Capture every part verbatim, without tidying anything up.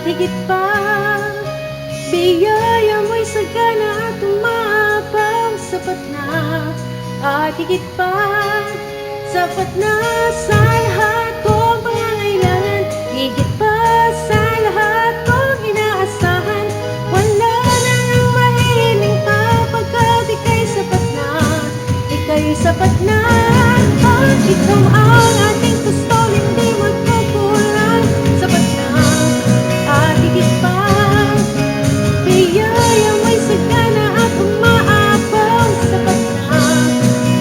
Higit pa, biyaya mo'y sagana at umaapaw, sapat na. At higit pa, sapat na sa lahat kong pangangailangan. Higit pa sa lahat kong inaasahan. Wala na ngang mahiling pa, pagkat ika'y sapat na. Ika'y sapat na, at ikaw ang aking pastol, hindi magkukulang. Sapat na, at higit pa, biyaya mo'y sagana at umaapaw. Sapat na,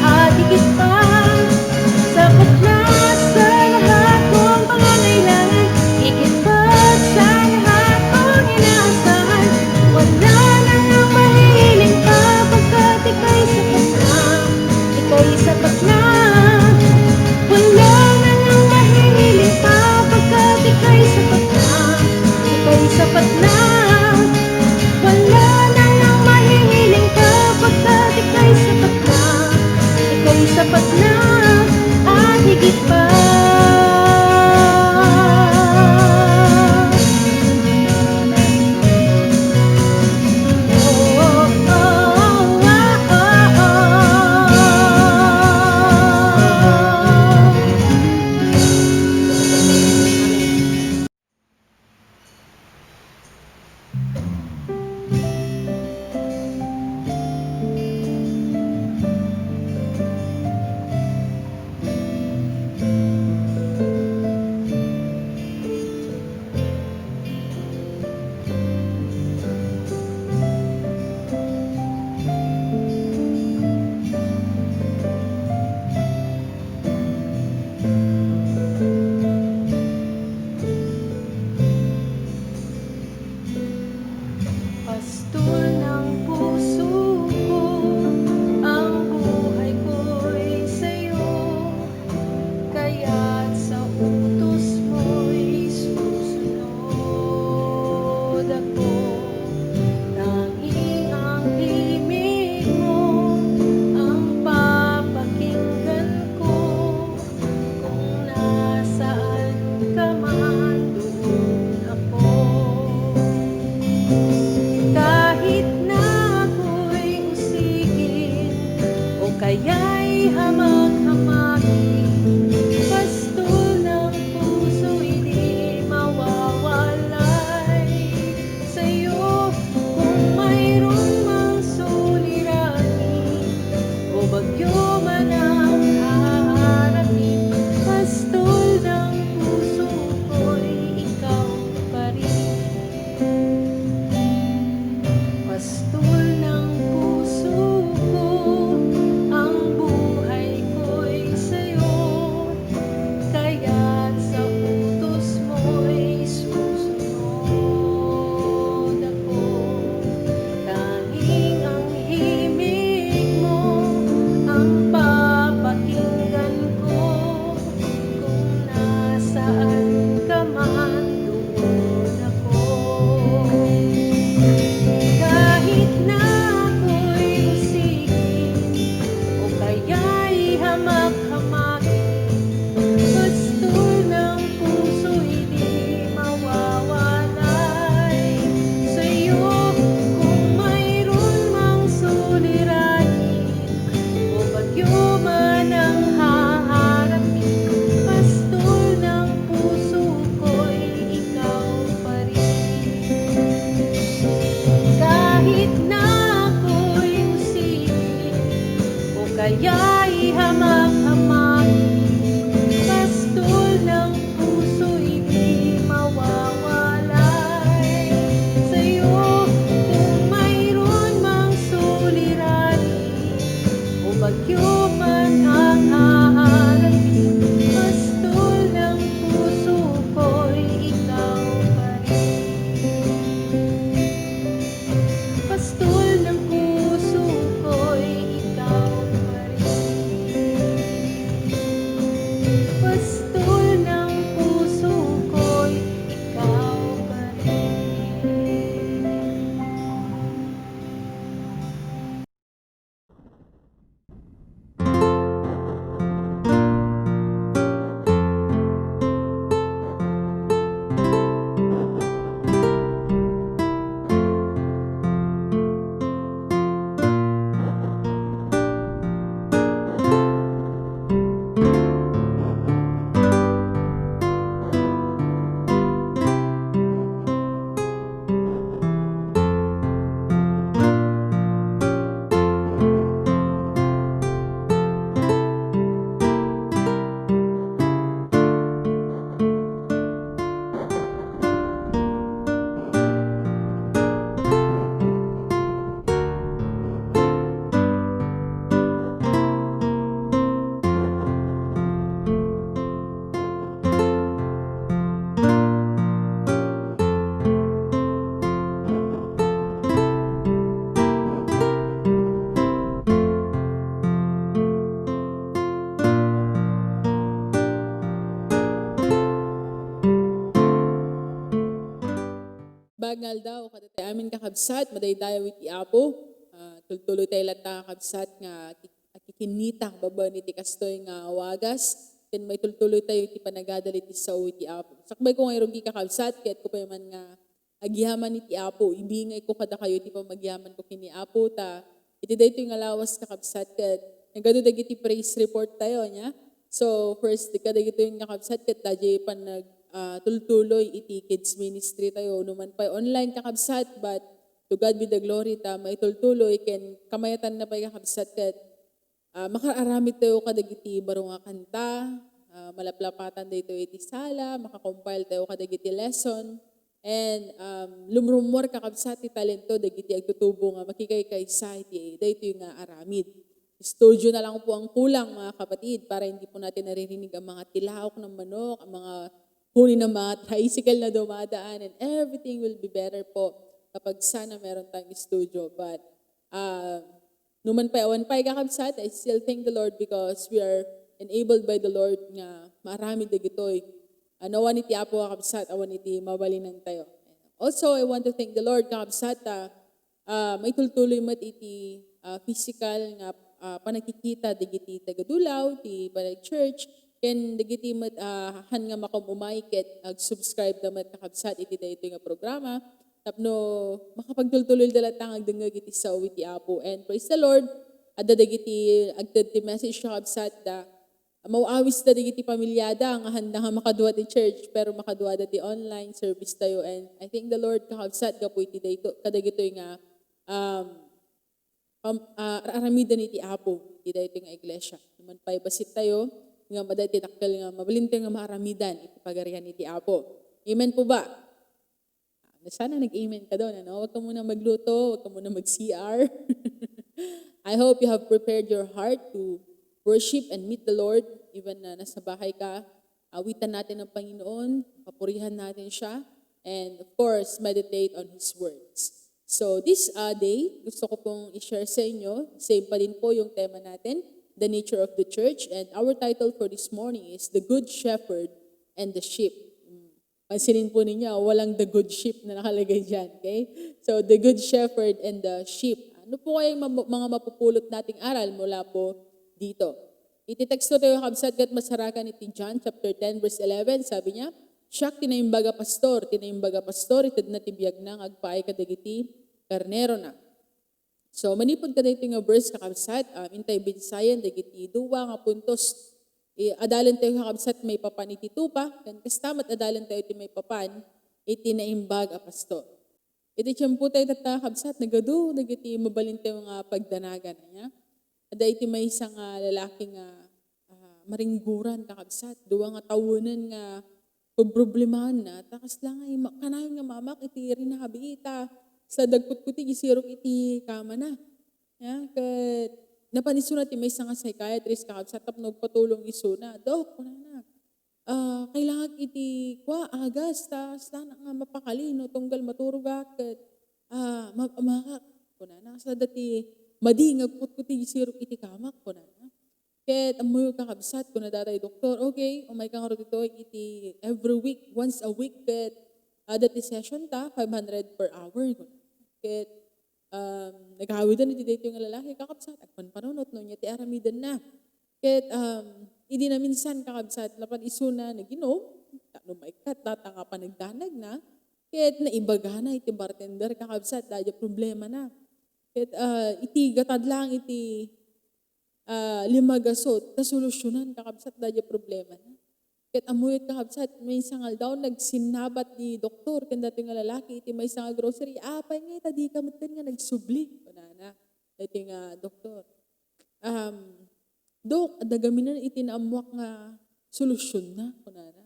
at higit pa, sapat na sa lahat kong pangangailangan. Higit pa sa lahat kong inaasahan. Wala na ngang mahiling pa, pagkat ika'y sapat na. Ika'y sapat na. Wala na ngang mahiling pa, pagkat ika'y sapat na. Ika'y sapat na. Wala na ngang mahiling pa, pagkat ika'y sapat na. Ika'y sapat na. At higit pa. Pastol ng puso ko, ang buhay ko'y sa'yo. Kaya't sa utos mo'y susunod ako. Tanging ang himig mo ang papakinggan ko. Kung nasaan ka man, doon ako. Kahit na ako'y usigin o kaya'y hamak-hamakin, pastol ng puso'y di mawawalay sa'yo. Kung mayroon mang suliranin o bagyo man ang haharapin, pastol ng puso ko'y ikaw pa rin. Pastol ng puso ko, ang buhay ko'y sa'yo. Kaya't sa utos mo'y susunod ako. Tanging ang himig mo ang papakinggan ko. Kung nasaan ka man, doon ako. Kahit na ako'y usigin o kaya'y hamak-hamakin, pastol ng puso'y di mawawalay sa'yo. Kung mayroon mang suliranin o bagyo man ang haharapin, pastol ng puso ko'y ikaw pa rin. Kahit na ako'y usigin o kaya'y hamak-hamakin, pastol ng puso'y di mawawalay sa'yo. Kung mayroon mang suliranin o bagyo man ang haharapin, pastol ng puso ko'y ikaw pa rin. Pastol ng puso ko'y ikaw pa rin. Bagdang aldaw kadatayo amin, kakabsat, madaydayaw iti Apo. Ah, tultuloy tayo latta, kakabsat, nga ki-, akikinnita babaen iti kastoy nga wagas. Ken maitultuloy tayo iti panagadal iti sao iti Apo. Sakbay ko nga irugi, kakabsat, kayatko pay man nga agyaman iti Apo. Ibingayko kadakayo iti pamagyamanko ken ni Apo, ta iti daytoy nga lawas, kakabsat, ket nagadu dagiti praise report tayo, nia? So, first, kadagitoy nga, kakabsat, ket daydiay pannag-, ah, tultuloy iti kids ministry tayo. Numan pay online, kakabsat, but to God be the glory ta maitultuloy ken kamayatanna pay, kakabsat, ket ah, makaaramid tayo kadagiti baro nga kanta, ah, malaplapatan daytoy iti sala, makakompile tayo kadagiti lesson, and, um, lumrummuar, kakabsat, ti talento dagiti agtutubo nga makikaykaysa iti daytoy nga aramid. Studio na lang po ang kulang, mga kapatid, para hindi po natin naririnig ang mga tilaok ng manok, ang mga huni ng mga tricycle na dumadaan, and everything will be better po kapag sana meron tayong studio. But, ah, numan pay awan pay, kakabsat, I still thank the Lord because we are enabled by the Lord nga maaramid dagitoy. Ah, no awan iti Apo, kakabsat, awan iti mabalinan tayo. Also, I want to thank the Lord, kakabsat, ta, ah, maitultuloy met iti, ah, physical nga, ah, panagkikita dagiti taga-Dulao, ti panag-church, ken dagiti met, ah, han nga makum-umay ket ag-subscribe da met, kakabsat, iti daytoy nga programa. Tapno makapagtultuloyda latta nga agdengngeg iti sao iti Apo. And praise the Lord, adda dagiti agted ti message, kakabsat, ta maw-awis da dagiti pamiliada nga handa nga makadua ti church, pero makadua da ti online service tayo. And I thank the Lord, kakabsat, gapu iti dayto, kadagitoy nga, um, pam-, ah, ar-aramiden iti Apo iti daytoy nga iglesia. Numan pay bassit tayo nga adda ti dakkel nga mabalin tayo nga maaramidan iti pagarian iti Apo. Amen po ba? Sana nag-amen ka doon, ano? Huwag ka muna magluto, huwag ka muna mag-C R. I hope you have prepared your heart to worship and meet the Lord, even na nasa bahay ka. Awitan natin ang Panginoon, papurihan natin siya, and of course, meditate on His words. So, this, uh, day, gusto ko pong i-share sa inyo, same pa din po yung tema natin, the nature of the church, and our title for this morning is The Good Shepherd and the Sheep. Mm. Pansinin po ninyo, walang the good sheep na nakalagay dyan, okay? So, the good shepherd and the sheep. Ano po kaya yung mam-, mga mapupulot nating aral mula po dito? Iti teksto tayo, kabsat, ket masarakan iti John chapter ten, verse eleven, sabi niya, "Siak ti naimbag a pastor, ti naimbag a pastor, itedna ti biagna nga agpaay kadagiti karnerona." So, manipud kadaytoy nga verse, kakabsat, um, intay binsayan dagiti dua nga puntos. I-, adalen tayo, kakabsat, maipapan iti tupa, ken kasta met adalen tayo iti maipapan iti naimbag a pastor. Iti tiempo tayo tatta, kakabsat, nagadu dagiti mabalin tayo nga pagdanagan, ania? Adda iti maysa nga lalaki nga, ah, maringguran, kakabsat. Dua nga tawenen nga pagproblemaanna, ta kasla nga ima-, kanayon nga mamak iti rinabi, ta kasla dagkutkuti isirok iti kamana. Ya, ket napan isuna ti maysa nga psychiatrist, kakabsat, tapno agpatulong isuna. "Dok," kunana, "ah, kailangak iti kua, agas, ta kasla nga mapakali no tunggal maturogak, ket, ah, ma-, amakak," kunana. "Kasla dati madi nga agkutkuti isirok iti kamak," kunana. Ket ammoyo, kakabsat, kuna datay doktor, "Okay, umayka ngarud ditoy iti every week, once a week, ket adda ti session ta, five hundred per hour," kuna. Ket, um, nagawiden iti daytoy nga lalaki, kakabsat, agpanpanunot no ania ti aramidenna. Ket, um, idi naminsan, kakabsat, napan isuna naginom, tapno maikkat data nga panagdanagna, ket naibagana iti bartender, kakabsat, daydiay problemana. Ket, ah, iti gatad laeng iti ah, lima gasut, nasolusyonan, kakabsat, daydiay problemana. Ket ammoyo, kakabsat, maysa nga aldaw, nagsinnabat ti doktor ken daytoy nga lalaki iti maysa nga grocery. "Apay ngay ta dika metten nga nagsubli?" kunana daytoy nga doktor. Um, "Dok, adda gaminen iti naammoak nga solusyonna," kunana.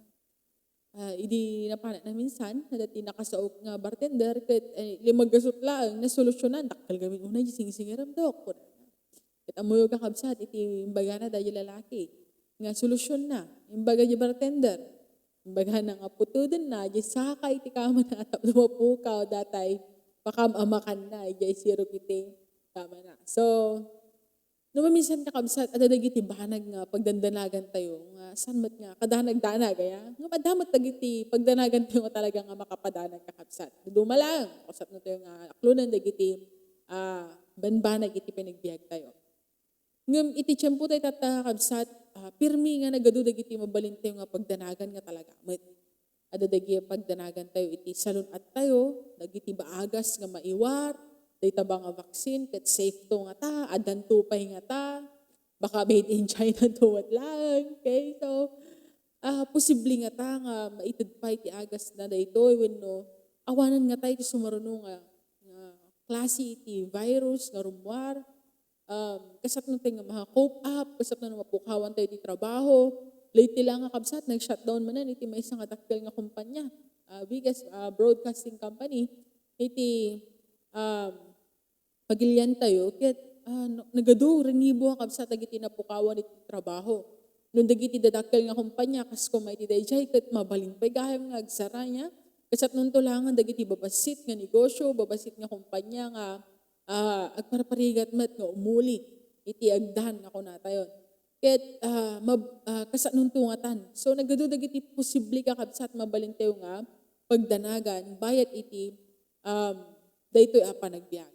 Ah, idi napanak naminsan, adda ti nakasaok nga bartender, ket, eh, lima gasut laeng, nasolusyonan. "Dakkel gamin unay diay singsingerem, Dok," kunana. Ket ammoyo, kakabsat, iti imbagana daydiay lalaki nga solusyonna. Imbaga diay bartender, imbagana nga putedenna diay saka iti kamana tapno mapukaw datay pakam-amakanna idiay sirok iti kamana. So, No maminsan, kakabsat, adda dagiti banag nga pagdandanagantayo nga saan met nga kadanagdanag, aya? Ngem adda met dagiti pagdanagantayo nga talaga nga makapadanag, kakabsat. Duduma laeng, kasapnotayo nga aklonen dagiti, ah, banbanag iti panagbiagtayo. Ngem iti tiempo tayo tatta, kakabsat, ah, pirmi nga nagadu dagiti mabalintayo nga pagdanagan nga talaga met. Adda dagiti pagdanagantayo iti salun-attayo, dagiti baagas nga maiwar, dayta ba nga vaccine, ket safe to ngata, addanto pay ngata, baka made in China to met laeng, okay? So, ah, posible ngata nga maited pay ti agasna daytoy wenno awanen ngata iti sumaruno nga, nga klase iti virus nga rummuar. Um, kasapno tayo nga maka-cope up, kasapno nga mapukawan tayo iti trabaho. Lately lang, kakabsat, nag-shutdown manen iti maysa nga dakkel nga kumpanya, ah, biggest, ah, broadcasting company iti, um, pagilian tayo, ket, ah, no, nagadu, rinibo, kakabsat, dagiti napukawan iti trabaho. No dagiti dadakkel nga kumpanya, kas koma iti daydiay, ket mabalin pay gayam nga agsara, nia. Kasapnonto laeng dagiti babassit nga negosio, babassit nga kumpanya nga, ah, agparparigat met nga umuli iti agdan nga kunatayon. Ket, ah, mab-, ah, kasapnonto ngatan. So, nagadu dagiti posible, kakabsat, mabalintayo nga pagdanagan bayat iti, um, daytoy a panagbiag.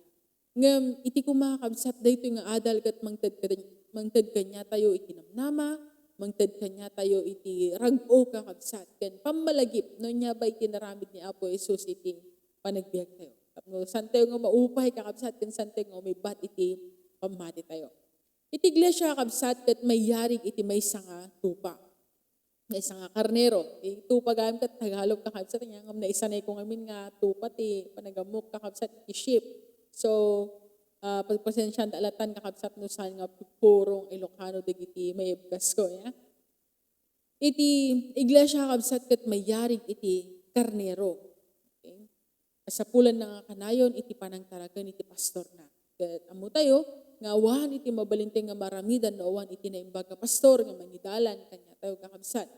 Ngem iti koma, kakabsat, daytoy nga adal ket mangted kad-, mangted kaniatayo iti namnama, mangted kaniatayo iti rag-o, kakabsat, ken pammalagip no ania bay ti naramid ni Apo Jesus iti panagbiagtayo. Tapno saantayo nga maupay, kakabsat, ken saantayo nga umibat iti pammatitayo. Iti iglesia, kakabsat, ket mayarig iti maysa nga tupa. Maysa nga karnero. Iti tupa gayam ket Tagalog, kakabsat, ania ngem naisanayko ngamin nga tupa ti panagammok, kakabsat, iti sheep. So, ah, pagpasensianda latan, kakabsat, no saan nga purong Ilocano dagiti maibkasko, ya. Iti iglesia, kakabsat, ket mayarig iti karnero. Okay? Kasapulanna nga kanayon iti panangtaraken iti pastorna. Ket ammotayo nga awan iti mabalintayo nga maaramidan no awan iti naimbag a pastor nga mangidalan kaniatayo, kakabsat.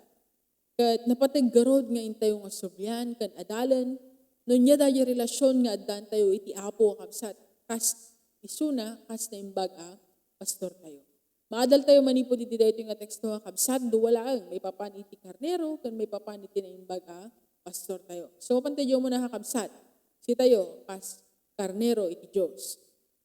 Ket napateg ngarud nga intayo nga sublian ken adalen no ania daydiay relasion nga addantayo iti Apo, kakabsat, kas isuna, kas naimbag a pastortayo. Maadaltayo manipud iti daytoy nga teksto, kakabsat, dua laeng, maipapan iti karnero ken maipapan iti naimbag a pastortayo. So, mapantayo umuna, kakabsat, sitayo kas karnero iti Dios.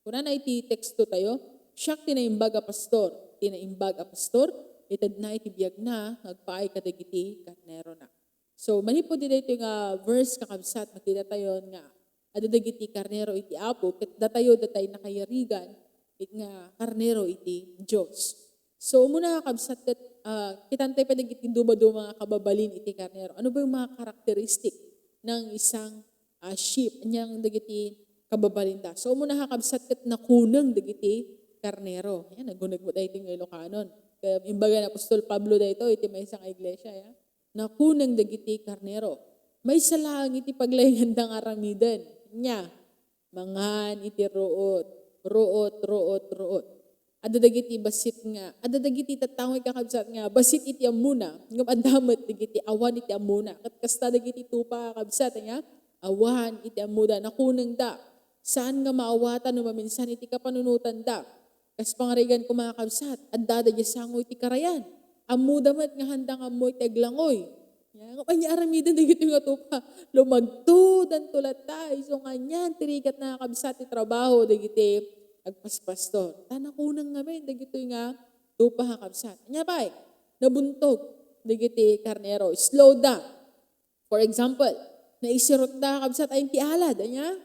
Kunana iti tekstotayo, "Siak ti naimbag a pastor. Ti naimbag a pastor, itedna iti biagna nga agpaay kadagiti karnerona." So, manipud iti daytoy nga verse, kakabsat, makitatayon nga adda dagiti karnero iti Apo, ket datayo datay nakayarigan it nga karnero iti Dios. So, umuna, kakabsat, ket, ah, kitantayo pay dagiti dumaduma nga kababalin iti karnero. Ano ba yung mga karakteristik ng isang, ah, sheep? Aniang dagiti kababalinda? So, umuna, kakabsat, ket nakuneng dagiti karnero. Yan, naguneg mo daytoy nga Ilokanon. Kaya imbaga ni Apostol Pablo daytoy iti maysa nga iglesia, ya. Nakuneng dagiti karnero. Maysa laeng iti paglainganda nga aramiden. Nia, mangan iti ruot, ruot, ruot, ruot. Adda dagiti bassit nga, adda dagiti tattao nga, kakabsat, nga bassit iti ammona, ngem adda met dagiti awan iti ammona. Ket kasta dagiti tupa, kakabsat, ania, awan iti ammoda, nakunengda. Saan nga maawatan no maminsan iti kapanunotanda. Kas pangarigan, kakabsat, adda daydiay sango iti karayan. Ammoda met nga haanda nga ammo iti aglangoy. Ania, ngem ania aramiden dagiti nga tupa? Lumagtodanto latta, isu ngarud ti rigatna, kakabsat, ti trabaho dagiti agpaspastor. Ta nakuneng ngamin dagitoy nga tupa, kakabsat. Ania pay? Nabuntog dagiti karnero. Slow da. For example, naisirutda, kakabsat, ayan ti alad, ania?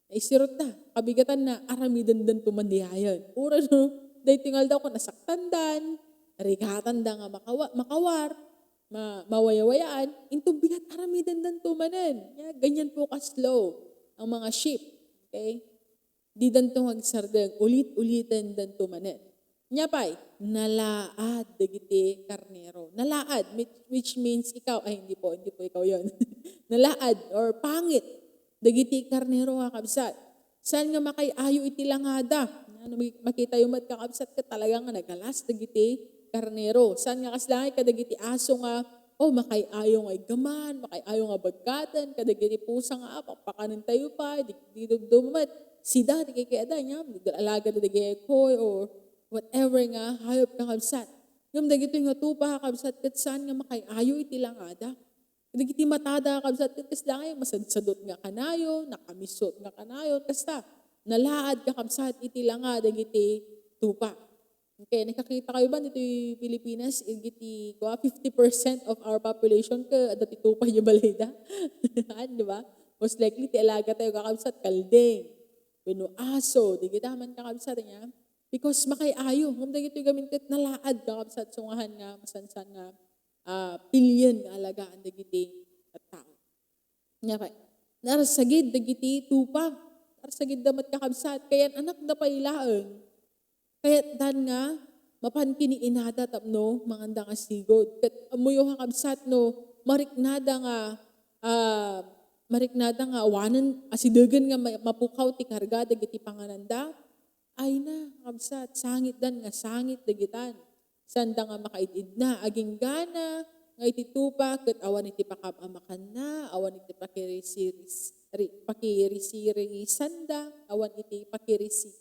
Naisirutda, kabigatanna, aramidendanto man diayen. Uray no, daytoy nga aldaw ket nasaktandan, rigatanda nga makawa-, makawar, ma-, mawayawayaan, inton bigat aramidendanto manen. Ania, ganyan po ka-slow ang mga sheep. Okay? Didanto nga agsardeng, ulit-ulitendanto manen. Ania pay, nalaad dagiti karnero. Nalaad, which, which means ikaw, ay, hindi po, hindi po ikaw yon. Nalaad or pangit dagiti karnero, kakabsat. Saan nga makaay-ayo iti langada? Ano, makitayo met, kakabsat, ket talaga nga nagalas dagiti karnero. Saan nga kasla kadagiti aso nga, oh, makaay-ayo nga iggaman, makaay-ayo nga bagkaten, kadagiti pusa nga, ah, pakpakanentayo pay, di, di dumdumet. Sida, di kay kayada, ania, alagad dagiti koy or whatever nga hayop, kakabsat. Ngem dagitoy nga tupa, kakabsat, ket saan nga makay-ayo iti langada. Dagiti matada, kakabsat, ket kasla nga masadsadot nga kanayon, nakamisot nga kanayon, kasta. Nalaad, kakabsat, iti langa dagiti tupa. Okay, nakakita kayo ba ditoy Pilipinas, dagiti, kua, fifty percent of our population ket adda ti tupa iti balayda? Di ba? Most likely, ti alaga tayo, kakabsat, kalding. Wenno aso, dagita man, kakabsat, ania? Because makay-ayo, ngem dagitoy gamin ket nalaad, kakabsat, sungahan nga masansan nga, ah, pilien nga alagaan dagiti tattao. Ania pay? Narsagid dagiti tupa. Narsagidda met, kakabsat, kayan-anakda pay laeng. Kayatdan nga mapan ken ni inada tapno manganda nga sigud. Ket ammoyo, kakabsat, no mariknada nga, ah, mariknada nga awanen asidegen nga ma-, mapukaw ti karga dagiti pangananda. Ay na, kakabsat, sangitdan nga sangit dagitan. Sanda nga makaid-idna, aginggana nga iti tupa ket awan iti pakaam-amakanna, awan iti pakirisiris-, ri-, pakirisirisanda, awan iti pakirisi-,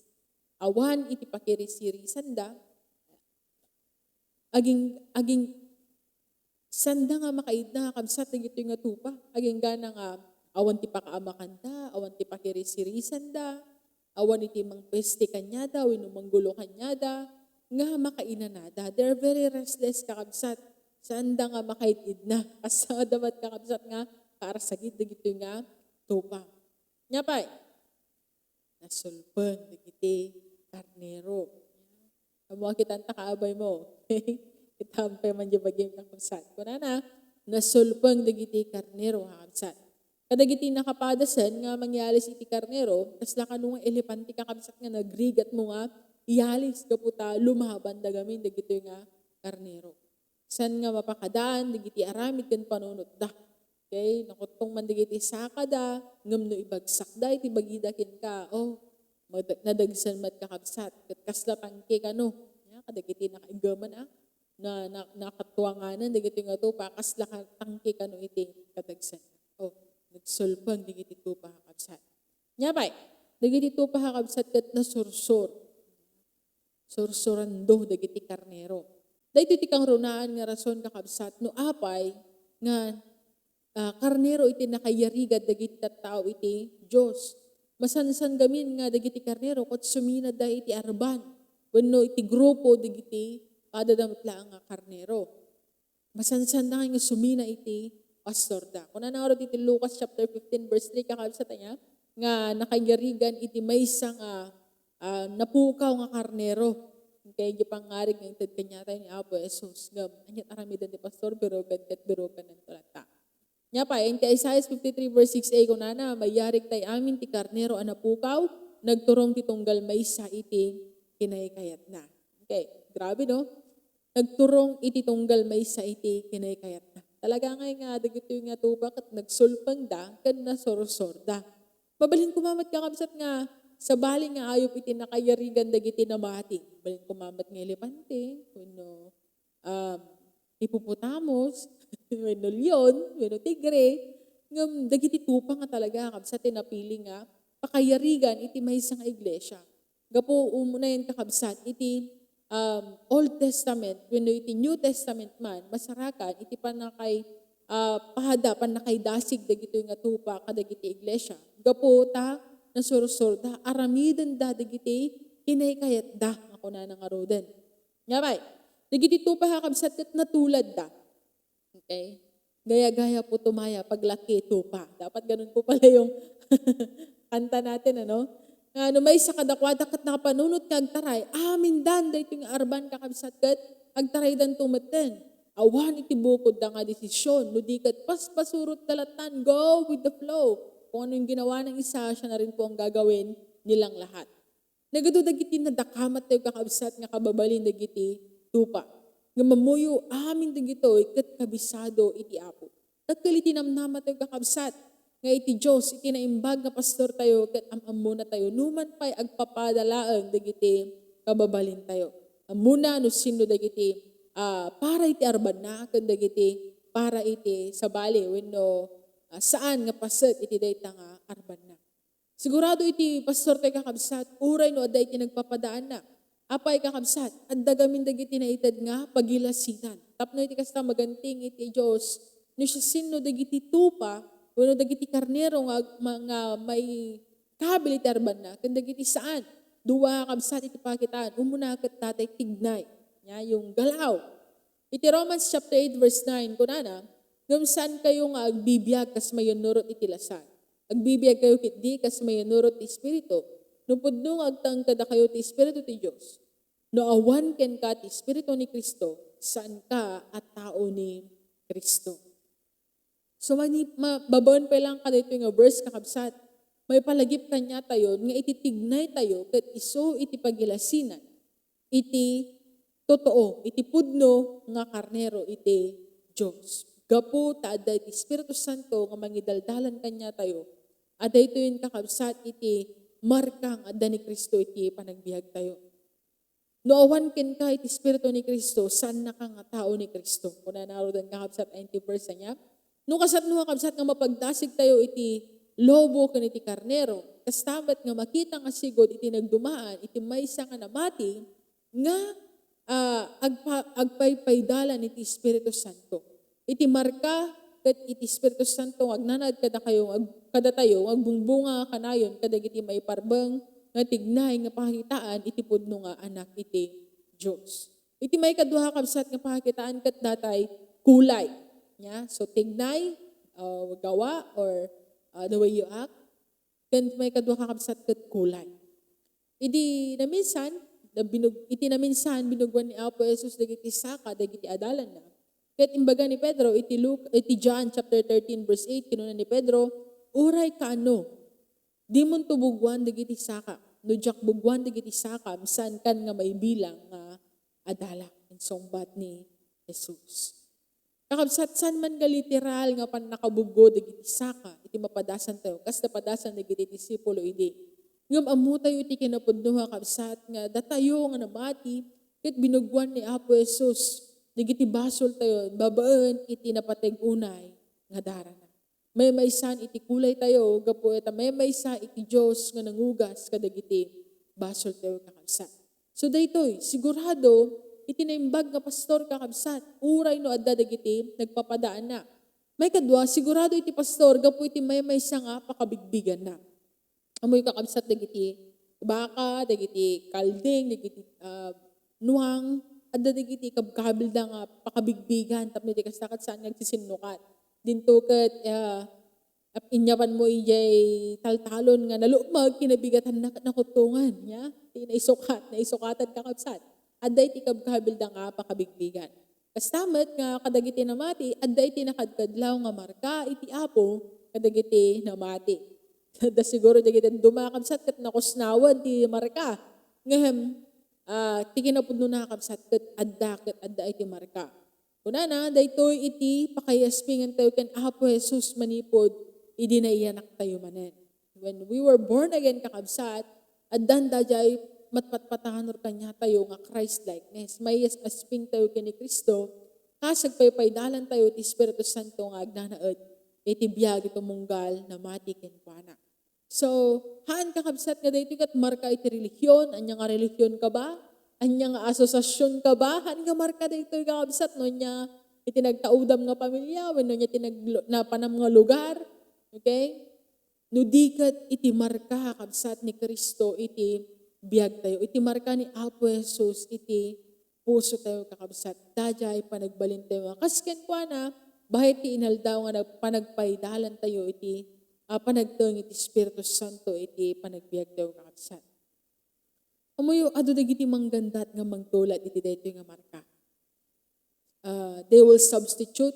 awan iti pakirisirisanda, aging-, aging-, sanda nga makaidna, kakabsat, dagitoy nga tupa. Aginggana nga awan ti pakaamakanda, awan ti pakirisirisanda, awan iti mangpeste kaniada wenno manggulo kaniada nga makainanada. They're very restless, kakabsat. Sanda nga makaid-idna. Kasada met, kakabsat, nga kaarsagid dagitoy nga tupa. Ania pay? Nasulpeng dagiti karnero. Ammo a kitanta, kaabay mo. Kita pay man diay bagim, kakabsat. Kunana, nasulpeng dagiti karnero, kakabsat. Kadagiti nakapadasen nga mangialis iti karnero, kasla kano nga elepante, kakabsat, nga nagrigat mo nga ialis gapu ta lumabanda gamin dagitoy nga karnero. Saan nga mapakadaan dagiti aramid ken panunotda. Okay? Nakuttong man dagiti sakada, ngem no ibagsakda iti bagida kenka, oh, mad-, nadagsen met, kakabsat, ket kasla tangke kano. Ya, kadagiti nakaiggaman, ah, na, na, nakatuanganan dagiti nga tupa, kasla ka-, tangke kano iti kadagsen. Oh, nagsulpeng dagiti tupa, kakabsat. Ania pay, dagiti tupa, kakabsat, ket nasursor. Sursurando dagiti karnero. Daytoy ti kangrunaan nga rason, kakabsat, no apay nga, ah, karnero iti nakaiyarigan dagiti tattao iti Dios. Masansan gamin nga dagiti karnero ket suminada iti arban wenno iti grupo dagiti padada met laeng nga karnero. Masansan nga sumina iti pastorda. Kunana ngarud iti Lucas chapter fifteen, verse three, kakabsat, ania, nga nakaiyarigan iti maysa nga, ah, napukaw nga karnero. Okay, di pangngarig nga inted kaniatayo ni Apo Jesus. Ngem, ania ti aramiden ti pastor? Biruken ket biruken nanto latta. Ania pay, iti Isaiah fifty-three verse six A, kunana, "Mayarig tay amin ti karnero a napukaw, nagturong ti tunggal maysa iti kinaykayatna." Okay, grabe, no? Nagturong iti tunggal maysa iti kinaykayatna. Talaga ngay nga dagitoy nga tupa ket nagsulpengda ken nasursorda. Mabalin koma met, kakabsat, nga sabali nga ayup iti nakaiyarigan dagiti namati. Mabalin koma met nga elepante, wenno, um, hipopotamos, wenno leon, wenno tigre. Ngem dagiti tupa nga talaga, kakabsat, ti napili nga pakaiyarigan iti maysa nga iglesia. Gapu, umunayen, kakabsat, iti, um, Old Testament wenno iti New Testament man, masarakan iti pannakay-, ah, pada, pannakaidasig dagitoy nga tupa kadagiti iglesia. Gapu ta nasursurda, aramidenda dagiti kinaykayatda nga kunana ngaruden. Ania pay, dagiti tupa, kakabsat, ket natuladda. Okay? Gaya-gaya po tumaya pag laki tupa. Dapat ganun po pala yung kanta natin, ano? Nga no maysa kadakuada ket nakapanunot nga agtaray, amindan daytoy nga arban, kakabsat, ket agtaraydanto metten. Awan iti bukodda nga desisyon, no di ket paspasurotta lattan, go with the flow. Kung ano yung ginawa ng isa, siya na rin po ang gagawin nilang lahat. Nagadu dagiti nadakamat tayo, kakabsat, nga kababalin dagiti tupa. Nga mammuyo amin dagitoy ket kabisado iti Apo. Dakkel iti namnama tayo, kakabsat, nga iti Dios, iti naimbag nga pastor tayo, ket am-ammona tayo, numan pay agpapada laeng dagiti kababalin tayo. Ammona no sinno dagiti, ah, para iti arbanna, ken dagiti para iti sabali, wenno, ah, saan nga paset iti dayta nga arbanna. Sigurado iti pastor tayo, kakabsat, uray no adda iti nagpapadaanna, Apay, kakabsat, adda gamin dagiti naited nga pagilasinan. Tapno iti kasta, maganting iti Dios no siasino dagiti tupa wenno dagiti karnero nga ag-, ma-, nga maikabil iti arbanna ken dagiti saan. Dua, kakabsat, iti pakitaan. Umuna ket datay tignay. Nia, yung galaw. Iti Romans chapter eight verse nine, kunana, "Ngem saankayo nga agbibiag kas mayannurot iti lasag. Agbibiagkayo ketdi kas mayannurot ti Espiritu. No pudno nga agtaeng kadakayo ti Espiritu ti Dios. No awan kenka ti Espiritu ni Cristo, saanka a tao ni Cristo." So, mani-, ma-, babaen pay lang kadaytoy nga verse, kakabsat, maipalagip kaniatayo nga iti tignaytayo ket isu iti pagilasinan iti totoo, iti pudno nga karnero iti Dios. Gapu ta adda iti Espiritu Santo nga mangidaldalan kaniatayo, a daytoyen, kakabsat, iti marka nga adda ni Cristo iti panagbiagtayo. No awan kenka iti Espiritu ni Cristo, saannaka nga tao ni Cristo. Kunana ngaruden, kakabsat, a iti verse ania, "No kasano, kakabsat, nga mapagdasigtayo iti lobo ken iti karnero, kasta met nga makita nga sigud iti nagdumaan iti maysa nga namati nga, ah, agpa-, agpaypaydalan iti Espiritu Santo." Iti marka ket iti Espiritu Santo nga agnanaed kadakayo, ag-, kadatayo, nga agbungbunga kanayon kadagiti maiparbeng nga tignay nga pakitaan iti pudno nga Anak iti Dios. Iti maikadua, kakabsat, nga pakitaan ket datay kulay. Nia? So, tignay, uh, gawa, or, uh, the way you act. Ken maikadua, kakabsat, ket kulay. Idi naminsan, na binug-, iti naminsan, binugwan ni Apo Jesus dagiti saka dagiti adalanna. Ket imbaga ni Pedro iti Luke, iti John chapter thirteen verse eight, kinuna ni Pedro, "Uray kaano, dimonto bugwan dagiti saka. No diak bugwan dagiti saka, saankan nga maibilang nga adala." Insungbat ni Jesus. Kakabsat, saan man nga literal nga pannakabuggo dagiti saka iti mapadasantayo, kas napadasan dagiti disipulo idi. Ngem ammotayo iti kinapudno, kakabsat, nga datayo nga namati ket binugwan ni Apo Jesus dagiti basoltayo babaen iti napateg unay nga darana. Maymaysan iti kulaytayo gapu ita maymaysa iti Dios nga nangugas kadagiti basoltayo, kakabsat. So daytoy, sigurado iti naimbag nga pastor, kakabsat, uray no adda dagiti nagpapadaanna. Maikadua, sigurado iti pastor gapu iti maymaysa nga pakabigbiganna. Ammoyo, kakabsat, dagiti baka, dagiti kalding, dagiti, ah, nuang, adda dagiti kabkabilda nga pakabigbigan, tapno iti kasta ket saan nga agsisinnukat. Dinto ket, ah, Ap-, inyabanmo idiay taltalon nga nalukmeg, kinabigatanna ket nakuttongan, nia? Ti naisukat, naisukatan, kakabsat. Adda iti kabkabilda nga pakabigbigan. Kasta met nga kadagiti namati, adda iti nakadkadlaw nga marka iti Apo kadagiti namati. Adda siguro dagiti dadduma, kakabsat, ket nakusnawen ti marka. Ngem, ah, ti kinapudnona, kakabsat, ket adda, ket adda iti marka. Kunana, daytoy iti pakaiaspingantayo ken Apo Jesus manipud idi naiyanaktayo manen. When we were born again, kakabsat, addan daydiay matpatpatanor kaniatayo nga Christ-likeness. Maias-aspingtayo ken ni Cristo, kas agpaypaydalantayo iti Espiritu Santo nga agnanaed iti biag iti tumunggal, namati kenkuana. So, haan, kakabsat, nga daytoy ket marka iti relihion. Ania nga relihion ka ba? Ania nga asosiasion ka ba? Haan nga marka daytoy, kakabsat, no ania iti nagkaudam nga pamilia, wenno ania iti naglu-, napanam nga lugar. Okay? No di ket iti marka, kakabsat, ni Cristo iti biagtayo, iti marka ni Apo Jesus iti pusotayo, kakabsat, daydiay panagbalintayo nga kas kenkuana, bahet ti inaldaw nga nag-, panagpaydalantayo iti, ah, panagteng iti Espiritu Santo iti panagbiagtayo, kakabsat. Ammoyo, adu dagiti manggandat nga mangtulad iti daytoy nga marka. Ah, they will substitute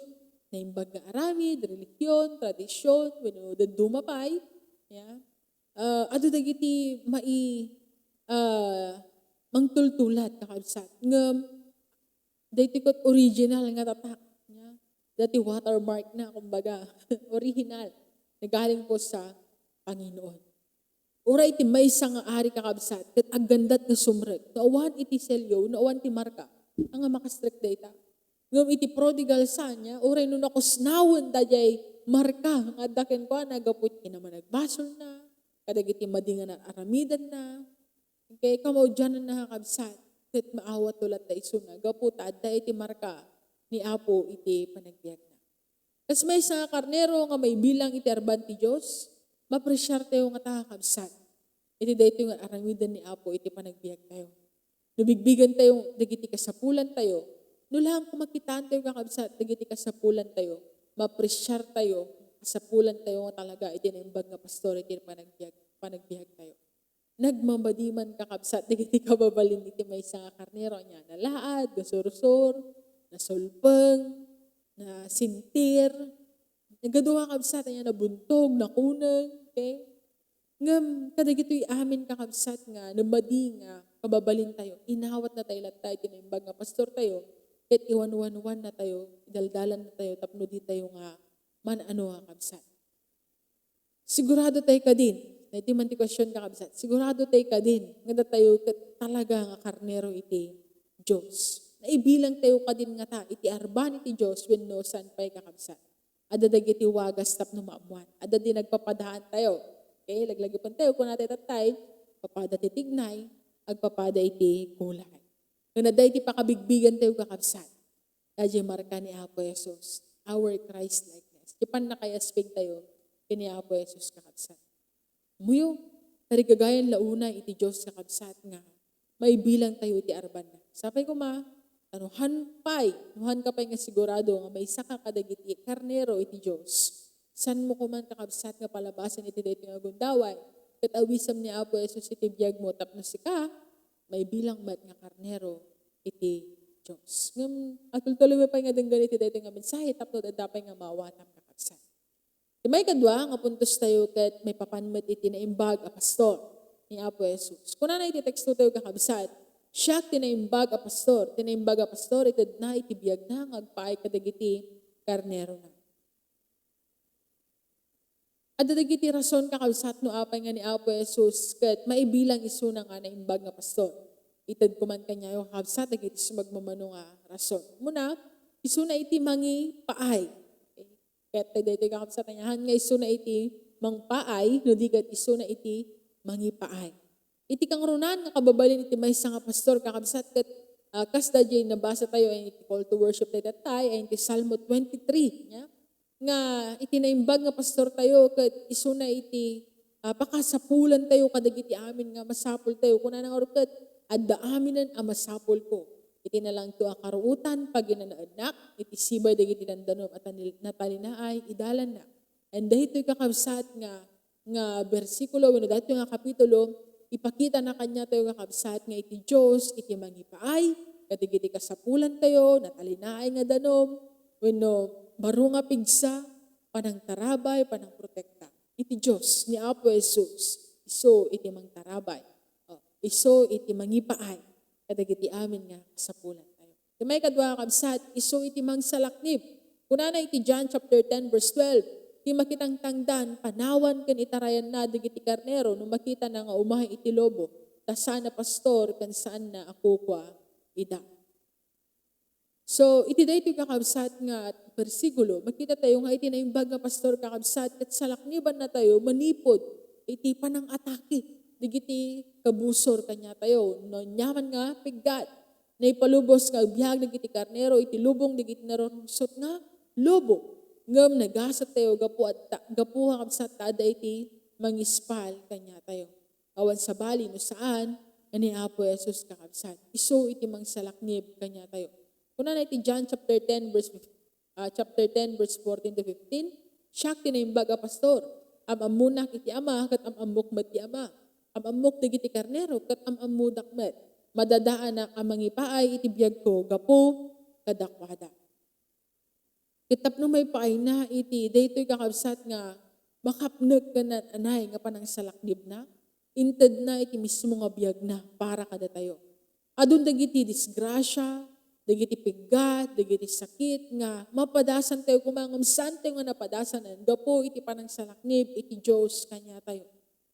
naimbag nga aramid, relihion, tradisyon, wenno dadduma pay. Yeah. Ah, adu dagiti mai-, ah, mangtultulad, kakabsat. Ngem, daytoy ket original nga tatak, nia? Dati watermark na, kumbaga. Original. Nagaling po sa Panginoon. Uray ti maysa nga ari, kakabsat, ket aggandat nga sumrek. No awan iti selyo, no awan ti marka, anga makastrek dayta? Ngem iti prodigal son, nia, uray no nakusnawen daydiay marka nga adda kenkuana gapu iti kinammanagbasolna, kadagiti madi nga ar-aramidenna, okay, kamaudiananna, kakabsat, ket maawatto latta isuna gapu ta adda iti marka ni Apo iti panagbiagna. Kas maysa nga karnero nga maibilang iti arban ti Dios, mapresiartayo ngata, kakabsat, iti daytoy nga aramiden ni Apo iti panagbiagtayo. No bigbigentayo dagiti kasapulantayo, no laeng koma kitaentayo, kakabsat, dagiti kasapulantayo, mapresiartayo, kasapulantayo nga talaga iti naimbag nga pastor iti panagbiag-, panagbiagtayo. Nagmamadi man, kakabsat, dagiti kababalin iti maysa nga karnero, ania, nalaad, nasursor, nasulpeng, nasintir. Nagadu, kakabsat, ania, nabuntog, nakuneng, okay? Ngem kadagitoy amin, kakabsat, nga namadi nga kababalintayo, inawatnatayo latta iti naimbag nga pastortayo, ket iwanwanwannatayo, idaldalannatayo tapno ditayo nga man-ano, kakabsat. Sigurado tayo kadin, na iti man ti question, kakabsat, sigurado tayo kadin nga datayo ket talaga nga karnero iti Dios. Naibilang tayo kadin ngata iti arban iti Dios wenno saan pay, kakabsat? Adda dagiti wagas tapno maammuan. Adda di nagpapadaantayo. Okay, laglagipentayo, kunatayo tattay, papada ti tignay, agpapada iti kulay. Ngem adda iti pakabigbigantayo, kakabsat. Daydiay marka ni Apo Jesus, our Christ-likeness. Ti pannakayaspigtayo ken ni Apo Jesus, kakabsat. Muyo, tarigagayan la unay iti Dios, kakabsat, nga maibilangtayo iti arbanna. Sapay koma, ta no han pay, no han ka pay nga sigurado nga maisaka kadagiti karnero iti Dios, saanmo koman, kakabsat, nga palabasen iti daytoy nga gundaway, ket awisem ni Apo Jesus iti biagmo tapno sika, maibilang met nga karnero iti Dios. Ngem, agtultuloymi pay nga denggen iti daytoy nga mensahe tapno adda pay nga maawatam, kakabsat. Ti maikadua nga puntos tayo ket maipapan met iti naimbag a pastor ni Apo Jesus. Kunana iti teksto tayo, kakabsat, "Siak ti naimbag a pastor. Ti naimbag a pastor, itedna iti biagna nga agpaay kadagiti karnerona." Adda dagiti rason, kakabsat, no apay nga ni Apo Jesus ket maibilang isuna nga naimbag nga pastor. Itedko man kaniayo, kakabsat, dagiti sumagmamano nga rason. Umuna, isuna iti mangipaay. Ket daytoy, kakabsat, aniahan nga isuna iti mangpaay, no di ket isuna iti mangipaay. Iti kangrunaan nga kababalin iti maysa nga pastor, kakabsat, ket, ah, kas daydiay nabasa tayo, ay iti call to worship tayo tattay, ay iti Salmo twenty-three, nia? Nga iti naimbag nga pastor tayo, ket isuna iti, ah, pakasapulan tayo kadagiti amin nga masapul tayo. Kunana ngarud ket, "Adda aminen a masapulko. Iti nalangto a karuotan, paginanaennak, iti sibay dagiti dandanom a tanil-, natalinaay, idalannak." And daytoy, kakabsat, nga nga bersikulo wenno daytoy nga kapitulo, ipakitana kaniatayo, kakabsat, nga iti Dios iti mangipaay kadagiti kasapulantayo, natalinaay nga danom, wenno baro nga pigsa, panangtarabay, panangprotekta. Iti Dios ni Apo Jesus, isu iti mangtarabay. O, isu iti mangipaay kadagiti amin nga kasapulantayo. Ti maikadua, kabsat, isu iti mangsalaknib. Kunana iti John chapter ten, verse twelve, "Ti makitangtangdan, panawan ken itarayanna dagiti karnero no makitana nga umay iti lobo, ta saan a pastor ken saanna a kukua ida." So, iti daytoy, kakabsat, nga bersikulo, makita tayo nga iti naimbag nga pastor, kakabsat, ket salaknibannatayo manipud iti panangatake dagiti kabusor kaniatayo. No, aniaman nga piggat, naipalubos nga agbiag dagiti karnero iti lubong dagiti narungsot nga lobo. Ngem nagasattayo gapu adda, gapu, kakabsat, ta adda iti mangispal kaniatayo. Awan sabali no saan nga ni Apo Jesus, kakabsat. Isu iti mangsalaknib kaniatayo. Kunana iti John chapter ten, verse, ah, chapter ten, verse fourteen to fifteen, "Siak ti naimbag a pastor. Am-ammonak iti Ama, ket am-ammok met ti Ama. Am-ammok dagiti karnero, ket am-ammodak met. Madadaanak a mangipaay iti biagko gapu kadakuada." Ket tapno maipaayna iti daytoy, kakabsat, nga makapnek ken naan-anay nga panangsalaknibna, intedna iti mismo nga biagna para kadatayo. Adun dagiti disgrasia, dagiti piggat, dagiti sakit nga mapadasantayo koma ngem saantayo nga napadasanan gapu iti panangsalaknib iti Dios kaniatayo.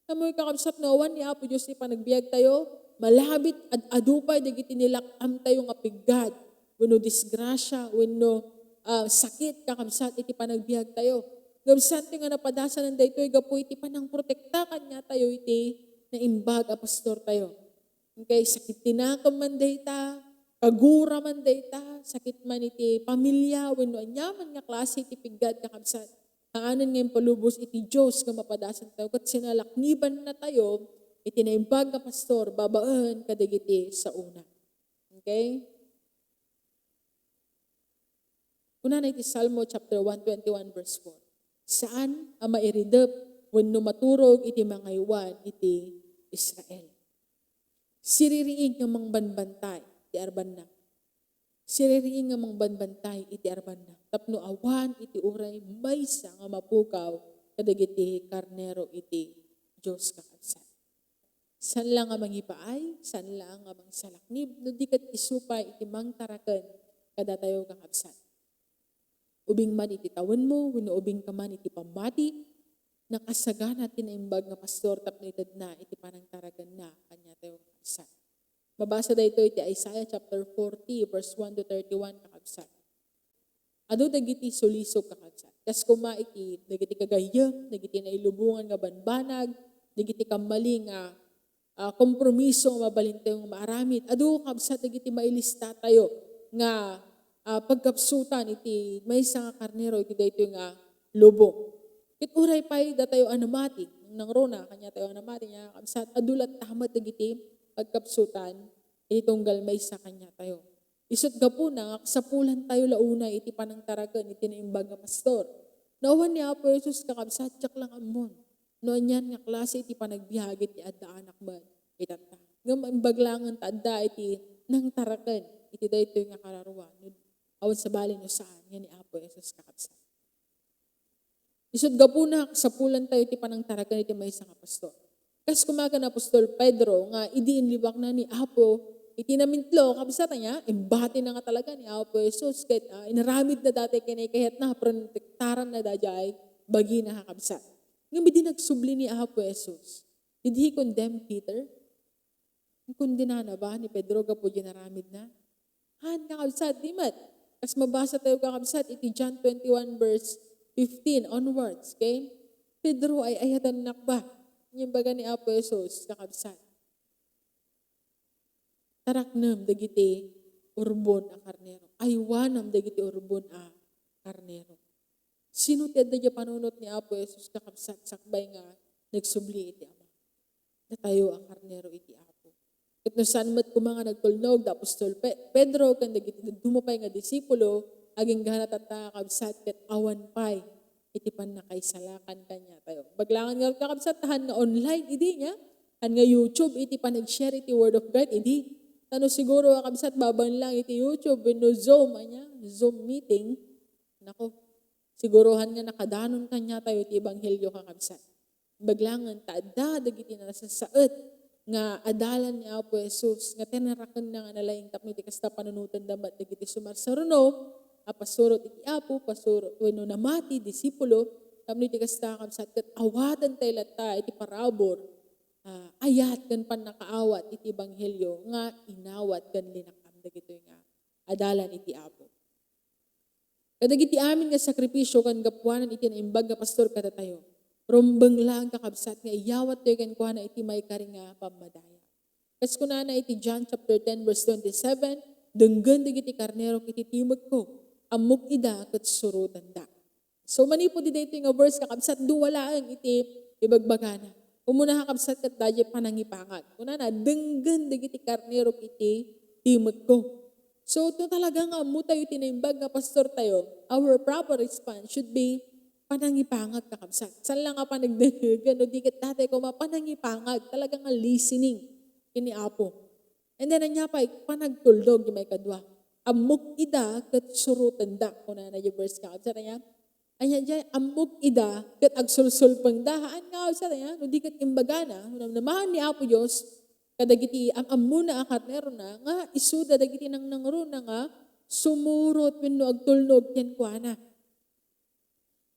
Kamoy, kakabsat, no awan ni Apo Dios ti panagbiagtayo, malabit ad-adu pay dagiti nilak-amtayo nga piggat, wenno disgrasia, wenno, ah, sakit, kakabsat, iti panagbiagtayo. Ngem saantayo nga napadasanan daytoy gapu iti panangprotekta kaniatayo iti naimbag a pastortayo. Okay, sakit ti nakem man dayta, kagura man dayta, sakit man iti pamilya, wenno ania man nga klase ti piggat, kakabsat. Haanen nga impalubos iti Dios nga mapadasan tayo, ket sinalakniban na tayo iti naimbag nga pastor babaen kadagiti saona. Okay? Kunana iti Salmo chapter one twenty-one, verse four, "Saan a mairidep wenno maturog iti mangaywan iti Israel. Siririing nga mangbanbantay iti arbanna. Siririing nga mangbanbantay iti arbanna, tapno awan iti uray maysa nga mapukaw kadagiti karnero iti Dios," kakabsat. Saan la nga mangipaay, saan la nga mangsalaknib, no di ket isu pay iti mangtaraken kadatayo, kakabsat. Ubing man iti tawenmo, wenno ubing ka man iti pammati, nakasagana ti naimbag nga pastor tapno itedna iti panangtarakenna kaniatayo, kakabsat. Mabasa daytoy iti Isaiah chapter forty, verse one to thirty-one, kakabsat. Adu dagiti sulisog, kakabsat. Kas koma iti dagiti kagayyem, dagiti nailubongan nga banbanag, dagiti kammali nga, ah, kompromiso nga mabalintayo nga maaramid. Adu, kakabsat, dagiti mailistatayo nga, ah, pagkapsutan iti maysa nga karnero iti daytoy nga lubong. Ket uray pay datayo a namati, nangruna, kaniatayo a namati, nia, kakabsat, adu latta met dagiti pagkapsutan iti tunggal maysa kaniatayo. Isut' gapuna nga kasapulantayo la unay iti panangtaraken iti naimbag nga pastor. No awan ni Apo Jesus, kakabsat, diak la nga ammon no anian nga klase iti panagbiag iti addaanak met itatta. Ngem imbag laengen ta adda iti nangtaraken iti daytoy nga kararua, no awan sabali no saan nga ni Apo Jesus, kakabsat. Isut' gapuna, kasapulantayo ti panangtaraken iti maysa nga pastor. Kas koma ken apostol Pedro nga idi inliwakna ni Apo iti namintlo, kabsat, ania, imbatina nga talaga ni Apo Jesus ket, ah, inaramidna daytoy ken kayatna, protektaranna daydiay bagina, kakabsat. Ngem idi nagsubli ni Apo Jesus, did he condemn Peter? Kondenana ba ni Pedro gapu diay inaramidna? Haan, kakabsat, di met. Kas mabasatayo, kakabsat, iti John twenty-one verse fifteen onwards, okay? "Pedro, ay-ayatennak ba?" Ania imbaga ni Apo Jesus, kakabsat. "Taraknem dagiti urbon a karnero. Aywanem dagiti urbon a karnero." Sino ti adda diay panunot ni Apo Jesus, kakabsat, sakbay nga nagsubli iti Ama? Datayo a karnero iti Apo. Ket no saan met koma nga nagtulnog da apostol Pe-, Pedro ken dagiti dadduma pay nga disipulo, agingga tatta, kakabsat, ket awan pay iti pannakaisalakan kaniatayo. Imbag laengen ngarud, kakabsat, ta haan nga online idi, nia, haan nga YouTube iti panag-share iti Word of God idi. Ta no siguro, kakabsat, babaen laeng iti YouTube wenno Zoom, ania, Zoom meeting, nako, sigurohan nga nakadanon kaniatayo ti ebanghelio, kakabsat. Imbag laengen ta adda dagiti nasasaet nga adalan ni Apo Jesus nga tinarakenna nga nalaing tapno iti kasta, panunotenda met dagiti sumarsaruno a pasurot iti Apo, pasurot wenno namati, disipulo, tapno iti kasta, kabsat, ket awatentayo latta iti parabur, ah, ayat ken pannakaawat iti ebanghelio nga inawat ken linakam dagitoy nga adalan iti Apo. Kadagiti amin nga sakripisio ken gapuanan iti naimbag nga pastor kadatayo, rumbeng laeng, kakabsat, nga iyawatyo kenkuana iti maikari nga pammadayag. Kas kunana iti John chapter ten verse twenty-seven, "Denggen dagiti karnerok iti timekko, ammok ida ket surotenda." So, manipud daytoy nga verse, kakabsat, dua laeng iti ibagbagana. Umuna, kakabsat, ket daydiay panangipangag. Kunana, "Denggen dagiti karnerok iti timekko." So, no talaga nga ammotayo ti naimbag nga pastortayo, our proper response should be panangipangag, kakabsat. Saan la nga panagdenggen, no di ket daytoy koma panangipangag, talaga nga listening ken ni Apo. And then, ania pay, panagtulnog, ti maikadua. "Ammok ida ket surotenda," kunana diay verse, kakabsat, ania? Ania diay, "Ammok ida ket agsulsulpengda." Haan nga, kabsat, ania? No di ket imbagana, no namnamaen ni Apo Dios kadagiti am-ammona a karnerona nga isuda dagiti nangnangruna nga sumurot wenno agtulnog kenkuana.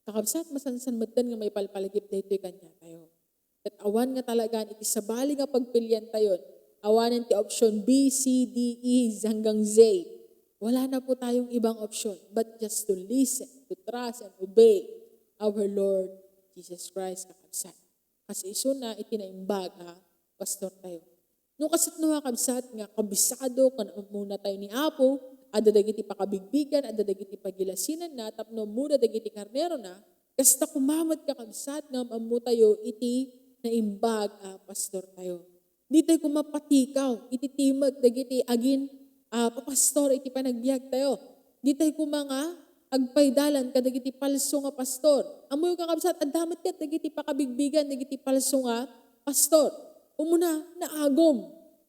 Kakabsat, masansan metten nga maipalpalagip daytoy kaniatayo. Ket awan nga talagan iti sabali nga pagpiliantayon, awanen ti option B, C, D, E, hanggang Z. Wala na po tayong ibang option but just to listen, to trust, and obey our Lord Jesus Christ, kakabsat. Kas isuna iti naimbag a pastortayo. No kasano, kakabsat, nga kabisado ken ammona tayo ni Apo, adda dagiti pakabigbigan, adda dagiti pagilasinanna tapno ammona dagiti karnerona, kasta koma met, kakabsat, nga am-ammo tayo iti naimbag a pastor tayo. Di tayo koma patikaw iti timek dagiti agin-, a, papastor iti panagbiag tayo. Di tayo koma nga agpaydalan kadagiti palso nga pastor. Ammoyo, kakabsat, adda met ket dagiti pakabigbigan dagiti palso nga pastor. Umuna, naagum.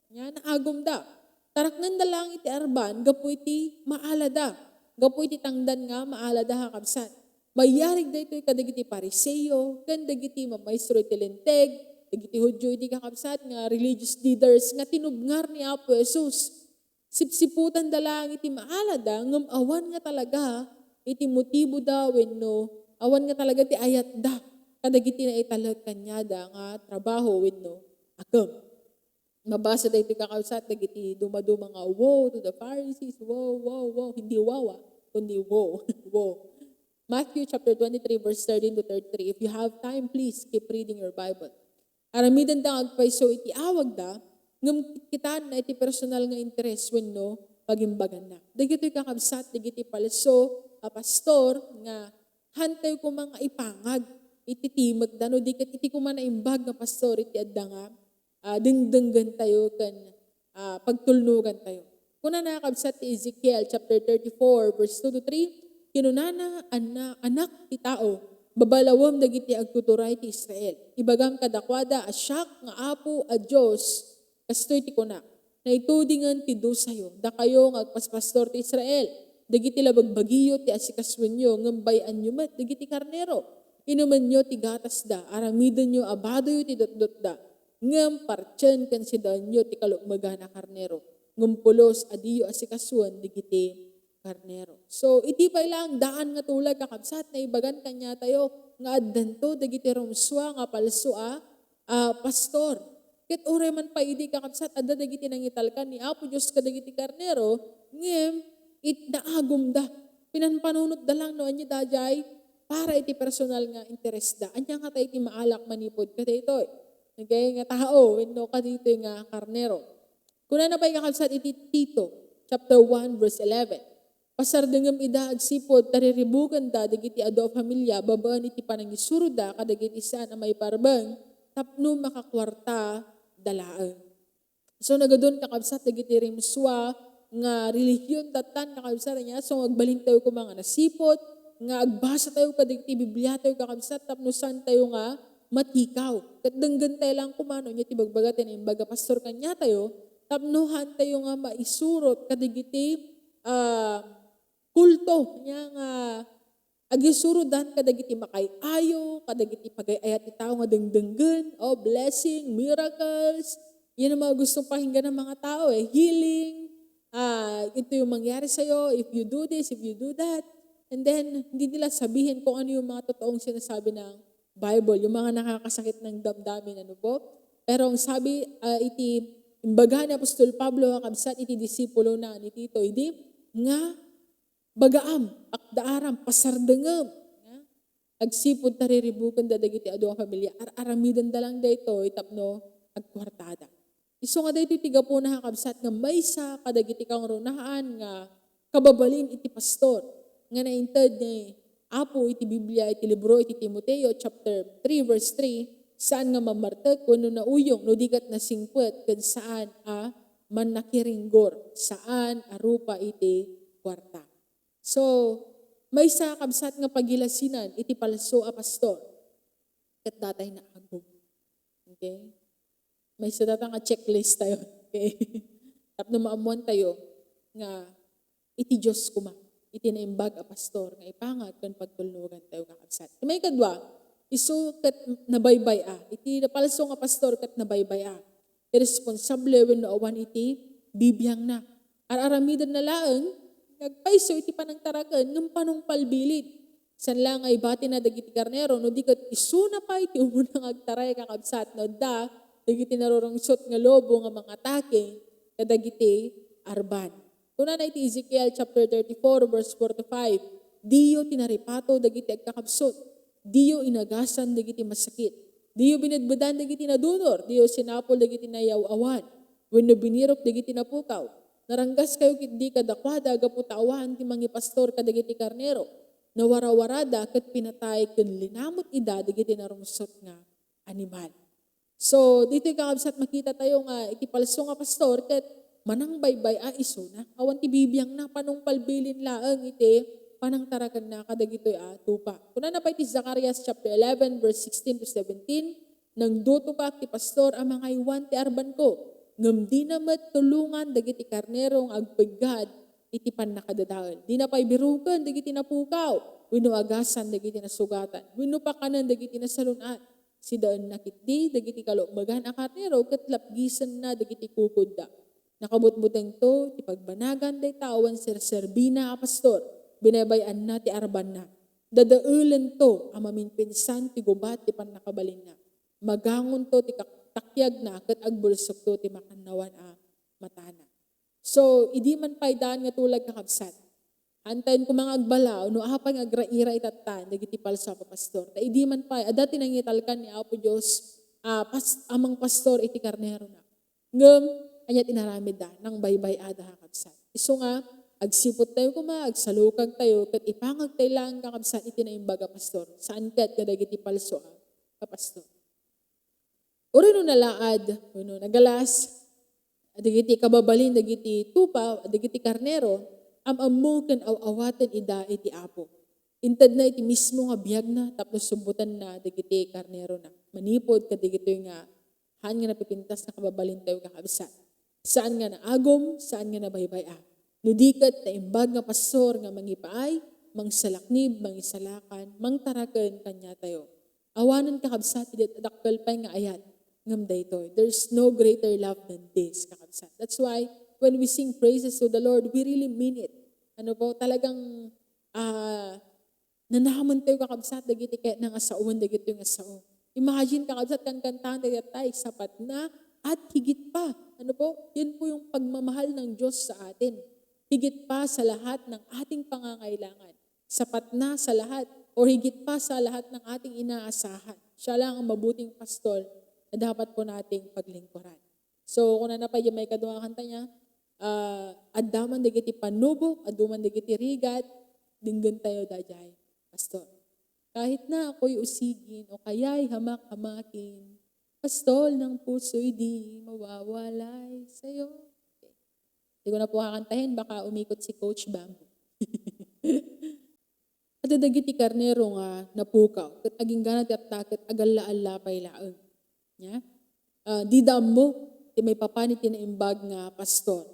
Nya, naagumda. Taraknenda laeng iti arban gapu iti maalada. Gapu iti tangdan nga maalada, kakabsat. Mayarig daytoy kadagiti Pariseo ken dagiti mamaestro iti Linteg, dagiti Judio idi, kakabsat, nga religious leaders nga tinubngar ni Apo Jesus. Sipsiputanda laeng iti maalada ngem awan nga talaga iti motiboda wenno awan nga talaga ti ayatda kadagiti naitalek kaniada nga trabaho wenno agem. Mabasa daytoy, kakabsat, dagiti dumaduma nga, "Woe to the Pharisees, woe, woe, woe." Hindi wawa, kundi woe, woe. Matthew chapter twenty-three, verse thirteen to thirty-three. If you have time, please keep reading your Bible. Aramidenda nga agpayso iti awagda, ngem kitkitaenna iti personal nga interes wenno pagimbaganna. Dagitoy, kakabsat, dagiti palso a pastor nga hantayo koma nga ipangag iti timekda, no di ket iti koma naimbag nga pastor iti adda nga, ah, dengdenggen tayo ken, ah, pagtulnogan tayo. Kunana, kakabsat, ti Ezekiel chapter thirty-four, verse two to three, kinunana, "Ana-, anak ti tao, babalawem dagiti agtuturay ti Israel. Ibagam kadakuada a siak nga Apo a Dios, kastoy ti kunak, 'Naitudingen ti dusayo, dakayo nga agpaspastor ti Israel. Dagiti labagbagiyo ti asikasuenyo, ngem bay-anyo met dagiti karnero. Inumenyo ti gatasda, aramidenyo a badoyo ti dotdotda, ngem partien ken sidaenyo ti kalukmegan a karnero, ngem pulos a diyo asikasuen dagiti karnero.'" So, iti pay laeng daan nga tulag, kakabsat, naibagan kaniatayo nga addanto dagiti rumsua nga palso a, a pastor. Ket uray man pay idi, kakabsat, adda dagiti nangitalkan ni Apo Dios kadagiti karnero, ngem it naagumda. Pinanpanunotda lang no ania daydiay para iti personal nga interesda. Ania ngata iti maalak manipud kadaytoy? Okay, nga tao, wenno kadaytoy nga karnero. Kunana pay, kakabsat, iti Tito, chapter one, verse eleven, "Pasardengem ida agsipud ta riribukenda dagiti adu a familia babaen iti panangisuroda kadagiti saan a maiparbeng tapno makakuartada laeng." So, nagadun, kakabsat, dagiti rimsua nga relihion tattan, kakabsat, ania? So, agbalintayo koma nga nasiput, nga agbasatayo kadagiti Bibliatayo, kakabsat, tapno saantayo nga matikaw. Ket denggentayo lang koma no ania ti ibagbaga ti naimbag a pastor kaniatayo, tapno haantayo nga maisurot kadagiti, ah, kulto, ania nga agisurodan kadagiti makaay-ayo, kadagiti pagay-ayat ti tao nga dengdenggen, oh, blessing, miracles, yan ang mga gustong pakinggan ng mga tao, eh, healing, ah, ito yung mangyari sa'yo if you do this, if you do that. And then, hindi nila sabihin kung ano yung mga totoong sinasabi ng Bible, yung mga nakakasakit ng damdamin, ano po? Pero ang sabi, ah, iti imbaga ni Apostol Pablo, kakabsat, iti disipulona ni Tito, idi nga bagaam, akdaaram, pasardengem, nga agsipud ta riribukenda dagiti adu a familia, ar-aramidenda lang daytoy tapno agkuartada. Isu nga daytoy ti gapuna, kakabsat, nga maysa kadagiti kangrunaan nga kababalin iti pastor nga nainted ni Apo iti Biblia iti libro iti Timoteo chapter three, verse three, "Saan nga mamartek wenno nauyong no di ket nasingpet ken saan a mannakiringgor, saan a rupa iti kuarta." So, maysa, kabsat, nga pagilasinan iti palso a pastor ket datay naagum. Okay? Maysa data nga checklist tayo. Okay? Tapno maammuan tayo nga iti Dios koma iti naimbag a pastor nga ipangag ken pagtulnogan tayo, kakabsat. Maikadua, isu ket nabaybay-a. Iti napalso nga pastor ket nabaybay-a. Irresponsable wenno awan iti bibiangna. Ar-aramidenna laeng nga agpayso iti panangtaraken ngem panungpalbilin. Saan la nga ibatina dagiti karnero no di ket isuna pay ti umuna nga agtaray, kakabsat, no adda dagiti narurungsot nga lobo nga mangatake kadagiti arban. Kunana iti Ezekiel chapter thirty-four, verse forty-five, "Diyo tinaripato dagiti agkakabsut. Diyo inagasan dagiti masakit. Diyo binedbedan dagiti nadunor. Diyo sinapol dagiti nayaw-awan. wenno binirok dagiti napukaw. Naranggaskayo ketdi kadakuada gapu ta awan ti mangipastor kadagiti karnero. Nawarawarada ket pinatay ken linamut ida dagiti narungsot nga animal. So, ditoy kakabsat, makita tayo nga iti palso nga pastor ket manangbaybay-a isuna. Awan ti bibiangna, panungpalbilin laeng iti panangtarakenna kadagitoy a tupa. Kunana pay ti Zacarias chapter eleven, verse sixteen to seventeen, "Nangdutokak ti pastor a mangaywan ti arbanko, ngem dina met tulongan dagiti karnero nga agpeggad iti pannakadadael. Dina pay biroken dagiti napukaw, wenno agasan dagiti nasugatan, wenno pakanen dagiti nasalun-at. Sidaenna ketdi dagiti kalukmegan a karnero ket lapgisenna dagiti kukodda." Nakabutbutengto ti pagbanagan dayta awan serserbina a pastor. Binaybay-anna ti arbanna. Dadaelento a maminpinsan ti gubat ti pannakabalinna. Magangonto ti kak-, takiagna ket agbulsokto ti makannawan a matana. So, idi man pay daan nga tulag, kakabsat, haantayon koma nga agbala no apay nga agraira itatan dagiti palso a papastor. Ta idi man pay, adda ti nangitalkan ni Apo Dios a pas-, a mangpastor iti karnerona. Ngem, ania ti inaramidda? Nangbaybay-ada, kakabsat. Isu nga, agsiput tayo koma, agsalukag tayo, ket ipangag tayo laeng, kakabsat, iti naimbag a pastor. Saan ket kadagiti palso a papastor. Uray no nalaad, wenno nagalas, dagiti kababalin dagiti tupa, dagiti karnero, am-ammo ken aw-awaten ida iti Apo. Intedna iti mismo nga biagna tapno subbotanna dagiti karnerona. Manipud kadagitoy nga haan nga napipintas nga kababalintayo, kakabsat. Saan nga naagum, saan nga nabaybay-a. No di ket naimbag nga pastor nga mangipaay, mangsalaknib, mangisalakan, mangtaraken kaniatayo. Awanen, kakabsat, ti dakkel pay nga ayat ngem daytoy. There's no greater love than this, kakabsat. That's why when we sing praises to the Lord, we really mean it. Ano po, talagang, ah, nanamentayo, kakabsat, dagiti kayatna nga saoen dagitoy nga sao. Imagine, kakabsat, kankantaen tayo, "Sapat na at higit pa." Ano po? Yan po yung pagmamahal ng Diyos sa atin. Higit pa sa lahat ng ating pangangailangan. Sapat na sa lahat or higit pa sa lahat ng ating inaasahan. Siya lang ang mabuting pastor na dapat po nating paglingkuran. So, kunana pay diay maikadua nga kanta niya, ah, "Adda man dagiti panubok, adu man dagiti rigat, denggen tayo daydiay, Pastor. Kahit na ako'y usigin o kaya'y hamak-hamakin, pastol ng puso'y di mawawalay sa'yo." Okay. Di ko na po kakantahin, baka umikot si Coach Bamboo. Adda dagiti karnero nga napukaw, ket aginggana ti attack ket agalla-alla pay laeng. Nia? Ah, dida ammo ti maipapan iti naimbag nga pastor.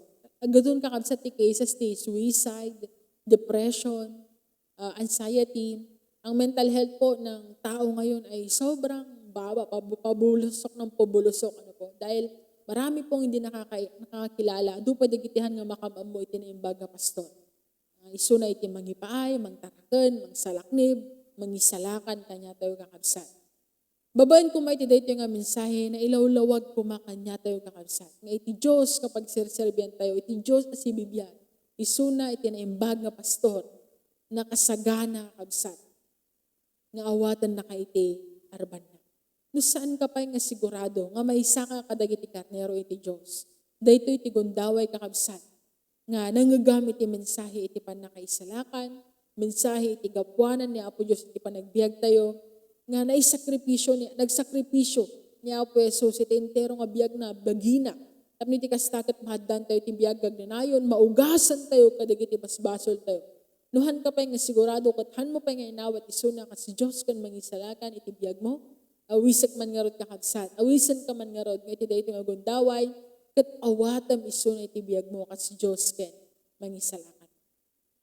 Aggaddun, kakabsat, ti cases ti suicide, depression, ah, anxiety. Ang mental health po ng tao ngayon ay sobrang baba, pabu-, pabulusok ng pabulusok, ano po. Dahil marami pong hindi nakaka-, nakakilala. Adu pay dagiti han nga makaam-ammo iti naimbag nga pastor. Ah, isuna iti mangipaay, mangtaraken, mangsalaknib, mangisalakan kaniatayo, kakabsat. Babaen koma iti daytoy nga mensahe, nailawlawag koma kaniatayo, kakabsat, nga iti Dios nga pagserserbiantayo, iti Dios a sibibiag, isuna iti naimbag nga pastor, nakasagana, kakabsat, nga awatennaka iti arbanna. No saanka pay nga sigurado nga maysaka kadagiti karnero iti Dios, daytoy ti gundaway, kakabsat, nga nangngegam iti mensahe iti pannakaisalakan, mensahe iti gapuanan ni Apo Dios iti panagbiagtayo, nga naisakripisyo ni, nagsakripisyo ni Apo Jesus iti entero nga biagna, bagina, tapno iti kasta ket maaddantayo iti biag nga agnayon, maugasantayo kadagiti basbasoltayo. No haanka pay nga sigurado ket haanmo pay nga inawat isuna kas Dios ken mangisalakan iti biagmo, awisek man ngarud, kakabsat, awisenka man ngarud nga iti daytoy nga gundaway ket awatem isuna iti biagmo kas Dios ken mangisalakan.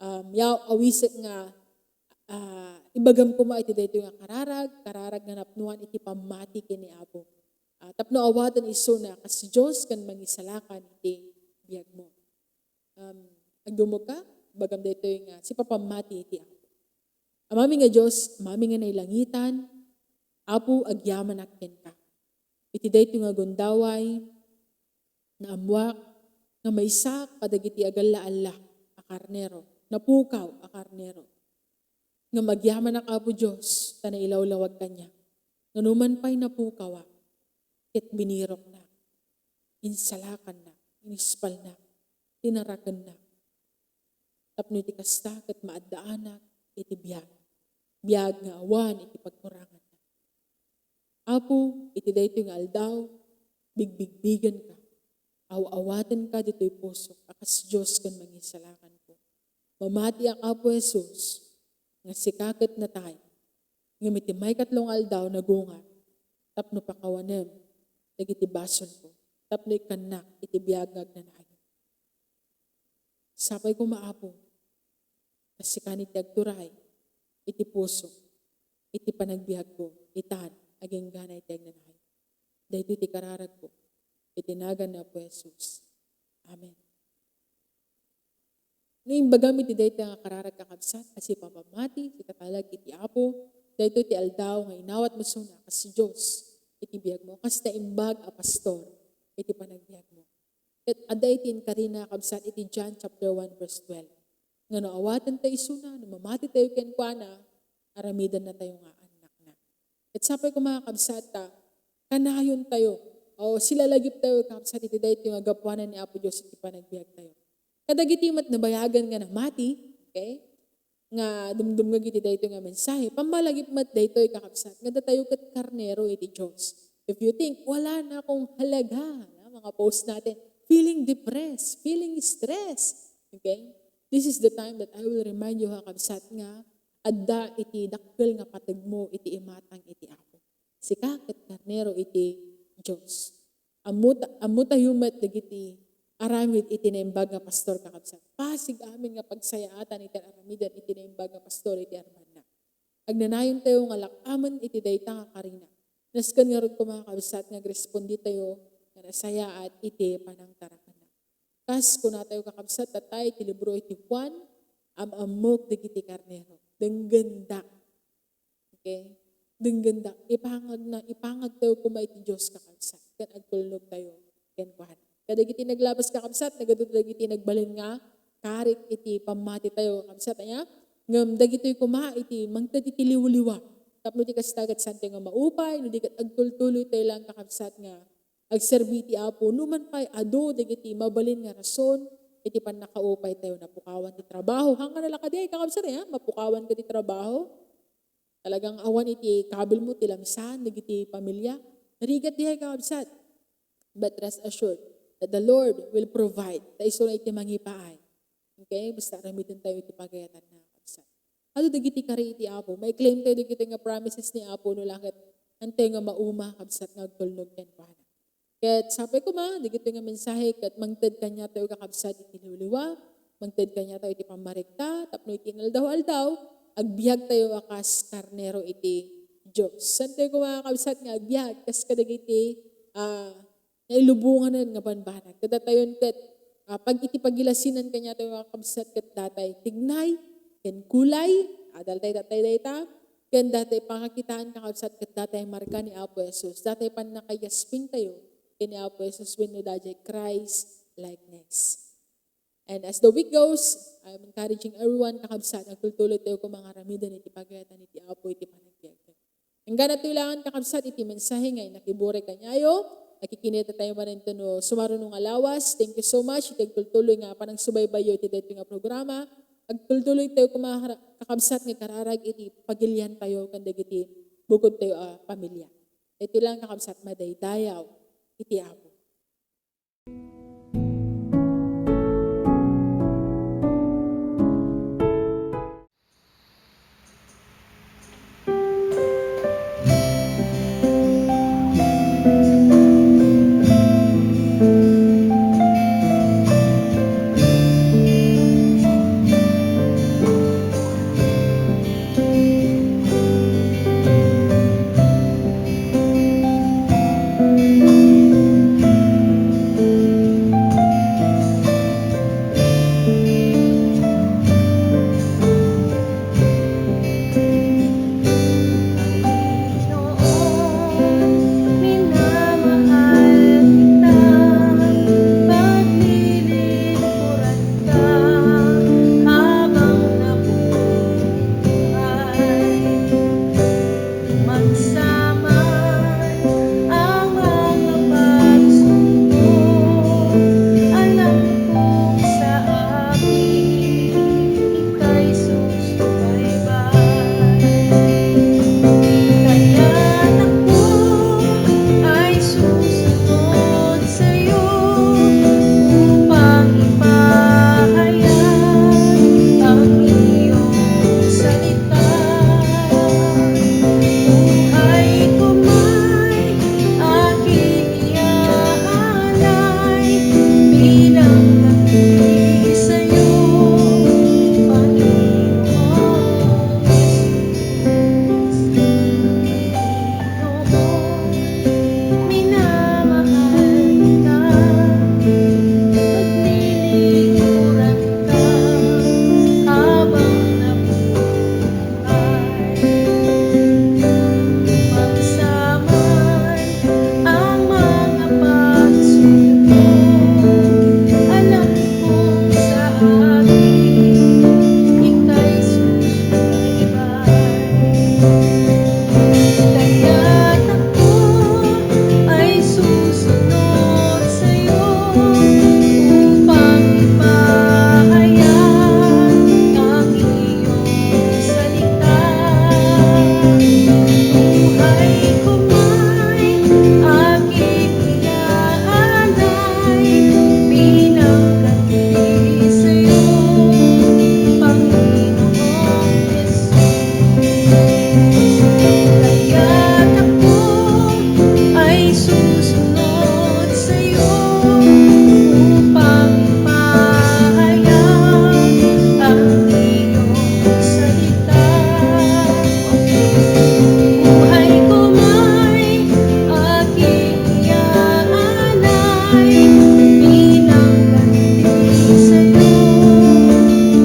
Um, ya, awisek nga, ah, ibagam koma iti daytoy nga kararag, kararag nga napnuan iti pammati ken ni Apo. Ah, tapno awaten isuna kas Dios ken mangisalakan iti biagmo. Um, agdumogka, ibagam daytoy nga sipapammati iti Apo. Amami nga Dios, Amami nga nailangitan, Apo, agyamanak kenka. Iti daytoy nga gundaway, naammuak nga maysaak kadagiti agalla-alla a karnero, napukaw a karnero. Ngem agyamanak, Apo Dios, ta nailawlawag kaniak. Nga numan pay napukawak, ket biniroknak. insalakannak, inispalnak, tinarakennak. Tapno iti kasta ket maaddaanak iti biag, biag nga awan iti pagkuranganna. Apo, iti daytoy nga aldaw, bigbigbigenka, aw-awatenka ditoy pusok a kas Dios ken Mangisalakanko. Mamatiak, Apo Jesus, nga sika ket natay, ngem iti maikatlo nga aldaw nagungar, tapno pakawanem dagiti basolko, tapno ikkannak iti biag nga agnanayon. Sapay koma, Apo, ta sika ti agturay iti puso, iti panagbiagko, itan, agingga iti agnanayon. Daytoy ti kararagko, iti nagan ni Apo Jesus. Amen. No imbagam iti dayta nga kararag, kakabsat, a sipapammati, sitatalag iti Apo, daytoy ti aldaw nga inawatmo isuna a kas Dios iti biagmo, kas naimbag a pastor iti panagbiagmo. Ket adda iti inkarina, kabsat, iti John chapter one verse twelve, nga no awatentayo isuna, no mamatitayo kenkuana, aramidennatayo nga annakna. Ket sapay koma, kabsat, ta kanayontayo, o silalagiptayo, kabsat, iti daytoy nga gapuanan ni Apo Dios iti panagbiagtayo. Kadagiti met nabayagan nga namati, okay? Nga dumdumngeg iti daytoy nga mensahe, pammalagip met daytoy, kakabsat, nga datayo ket karnero iti Dios. If you think, "Wala na akong halaga," na, mga post natin, feeling depressed, feeling stressed, okay? This is the time that I will remind you, kakabsat, nga adda iti dakkel nga pategmo iti imatang iti Apo. Sika ket karnero iti Dios. Ammo ta-, ammotayo met dagiti aramid iti naimbag nga pastor, kakabsat. Pasig amin nga pagsayaatan iti aramiden iti naimbag nga pastor iti arbanna. Agnanayontayo nga lak-amen iti dayta nga karina. Nasken ngarud koma, kabsat, nga agresponditayo nga nasayaat iti panangtarakenna. Kas kunatayo, kakabsat, tatta iti libro iti Juan, am-ammok dagiti karnero. Denggendak. Okay? Denggendak. Ipangagna, ipangagtayo koma iti Dios, kakabsat, ken agtulnogtayo kenkuana. Kadagiti naglabas, kakabsat, nagadu dagiti nagbalin nga karik iti pammatitayo, kakabsat, aya? Ngem dagitoy koma iti mangted iti liwliwa. Tapno iti kasta, ket saantayo nga maupay, no di ket agtultuloytayo lang, kakabsat, nga agserbi iti Apo. Numan pay adu dagiti mabalin nga rason iti pannakaupaytayo, napukawan ti trabaho. Haan nga nalaka diay, kakabsat, aya? Mapukawanka ti trabaho. Talagang awan iti kabilmo ti lamisaan dagiti pamilya. Narigat diay, kakabsat. But rest assured that the Lord will provide. Ta isuna iti mangipaay. Okay? Basta aramidentayo iti pagayatanna, kabsat. Adu dagiti kari iti Apo. Mai-claimtayo dagiti nga promises ni Apo, no la ket, saantayo nga mauma, kabsat, nga agtulnog kenkuana. Ket sapay koma, dagitoy nga mensahe ket mangted kaniatayo, kakabsat, iti liwliwa, mangted kaniatayo iti pammarikta, tapno iti inaldaw-aldaw, agbiagtayo a kas karnero iti Dios. Saantayo koma, kakabsat, nga agbiag kas kadagiti, ah, nailubonganan nga banbanag. Kadatayon ket, ah, pag-, iti pagilasinan kaniatayo, kakabsat, ket datay tignay, ken kulay, adaltay datay dayta, ken datay pakakitaan, kakabsat, ket datay marka ni Apo Jesus. Datay pannakayaspingtayo ken ni Apo Jesus wenno daydiay Christ likeness. And as the week goes, I'm encouraging everyone, kakabsat, agtultuloytayo koma nga aramiden iti pagayatan iti Apo iti panagbiagtayo. Inggana toy laeng, kakabsat, iti mensahe nga inakiburek kaniayo. Nakikinita tayo manen iti no sumaruno nga lawas. Thank you so much iti agtultuloy nga panangsubaybayyo iti daytoy nga programa. Agtultuloytayo koma, kakabsat, nga kararag iti pagiliantayo ken dagiti bukodtayo a pamilya. Iti lang, kakabsat, madaydayaw iti Apo. Pinagbatismo,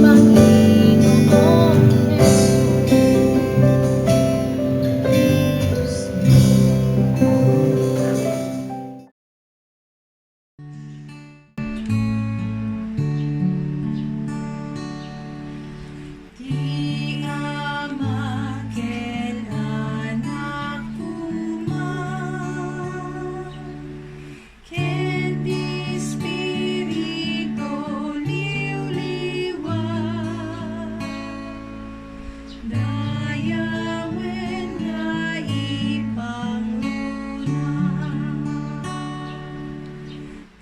Panginoong Jesus. Ti Ama ken Anak koma, ken ti Espiritu liwliwa, dayawen nga ipangluna.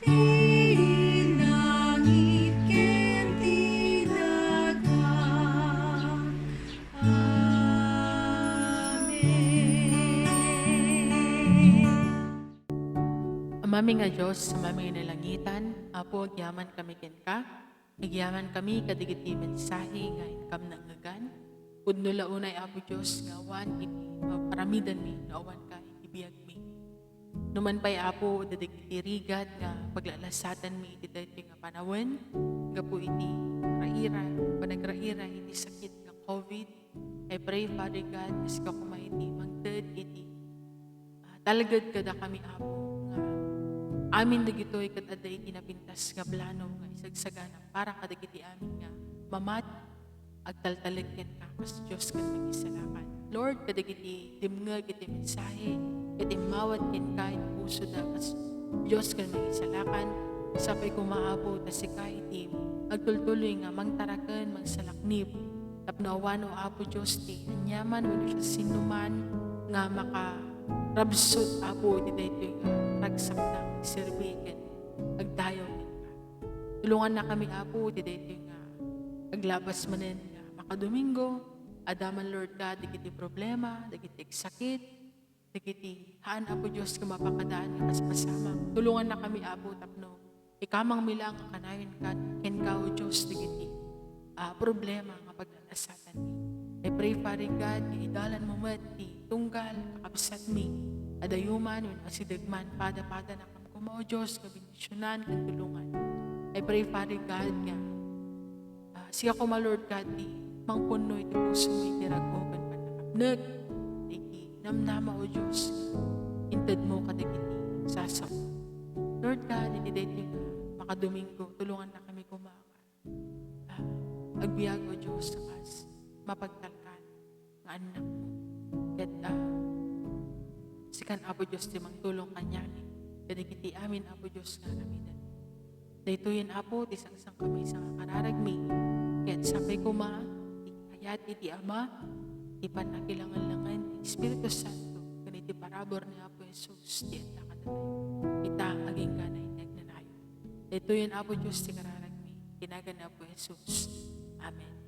Ti langit ken ti daga. Amen. Amami nga Dios, Amami nga nalangitan, Apo, agyaman kami kenka. Agyaman kami kadagiti mensahe nga inkam naangegan. Pudno la unay, Apo Dios, nga awan iti maparamidanmi no awan ka iti biagmi. Numan pay, Apo, dagiti rigat nga paglalasatanmi iti daytoy nga panawen, gapu iti raira-, panagraira iti sakit nga covid, I pray, Father God, nga sika koma iti mangted iti, ah, talged kadakami, Apo, nga amin dagitoy ket adda iti napintas nga plano nga isagsagana para kadagiti amin nga mamat, agtaltalek kenka kas Dios ken Mangisalakan. Lord, kadagiti dimngeg iti mensahe ket immawat kenka iti pusoda kas Dios ken Mangisalakan, sapay koma, Apo, ta sika iti agtultuloy nga mangtaraken, mangsalaknib, tapno awan, O Apo Dios, ti aniaman wenno siasinoman nga makarabsut, Apo, iti daytoy nga ragsakna nga serbi ken agdayaw kenka. Tulongannakami, Apo, iti daytoy nga aglabas manen nga makadomingo. Adda man, Lord God, dagiti problema, dagiti agsakit, dagiti haan, Apo Dios, nga mapakadaan nga kaspasamak. Tulongannakami, Apo, tapno ikamangmi la nga kanayon kan-, kenka, O Dios, dagiti, ah, problema nga paglalasatanmi. I pray, Father God, nga idalanmo met ti tunggal, kakabsatmi, adayo man wenno asideg man, pada-padana koma, O Dios, nga bendisionan ken tulongan. I pray, Father God, nga, ah, sika koma, Lord God, ti mangpunno iti pusomi iti rag-o ken pannakapnek, iti namnama, O Dios, intedmo kadagiti sasao. Lord God, iti daytoy nga makadomingo, tulongannakami koma nga, ah, agbiag, O Dios, a kas mapagtalkan nga annakmo. Ket, ah, sikan, Apo Dios, ti mangtulong kaniami kadagiti amin, Apo Dios, nga aramiden. Daytoyen, Apo, ti sangsangkamaysa nga kararagmi. Ket sapay koma ti kayat iti Ama, ti pannakilangenlangen ti Espiritu Santo, ken iti parabur ni Apo Jesus, ti adda kadatayo, ita agingga iti agnanayon. Daytoyen, Apo Dios, ti kararagmi. Iti nagan ni Apo Jesus. Amen.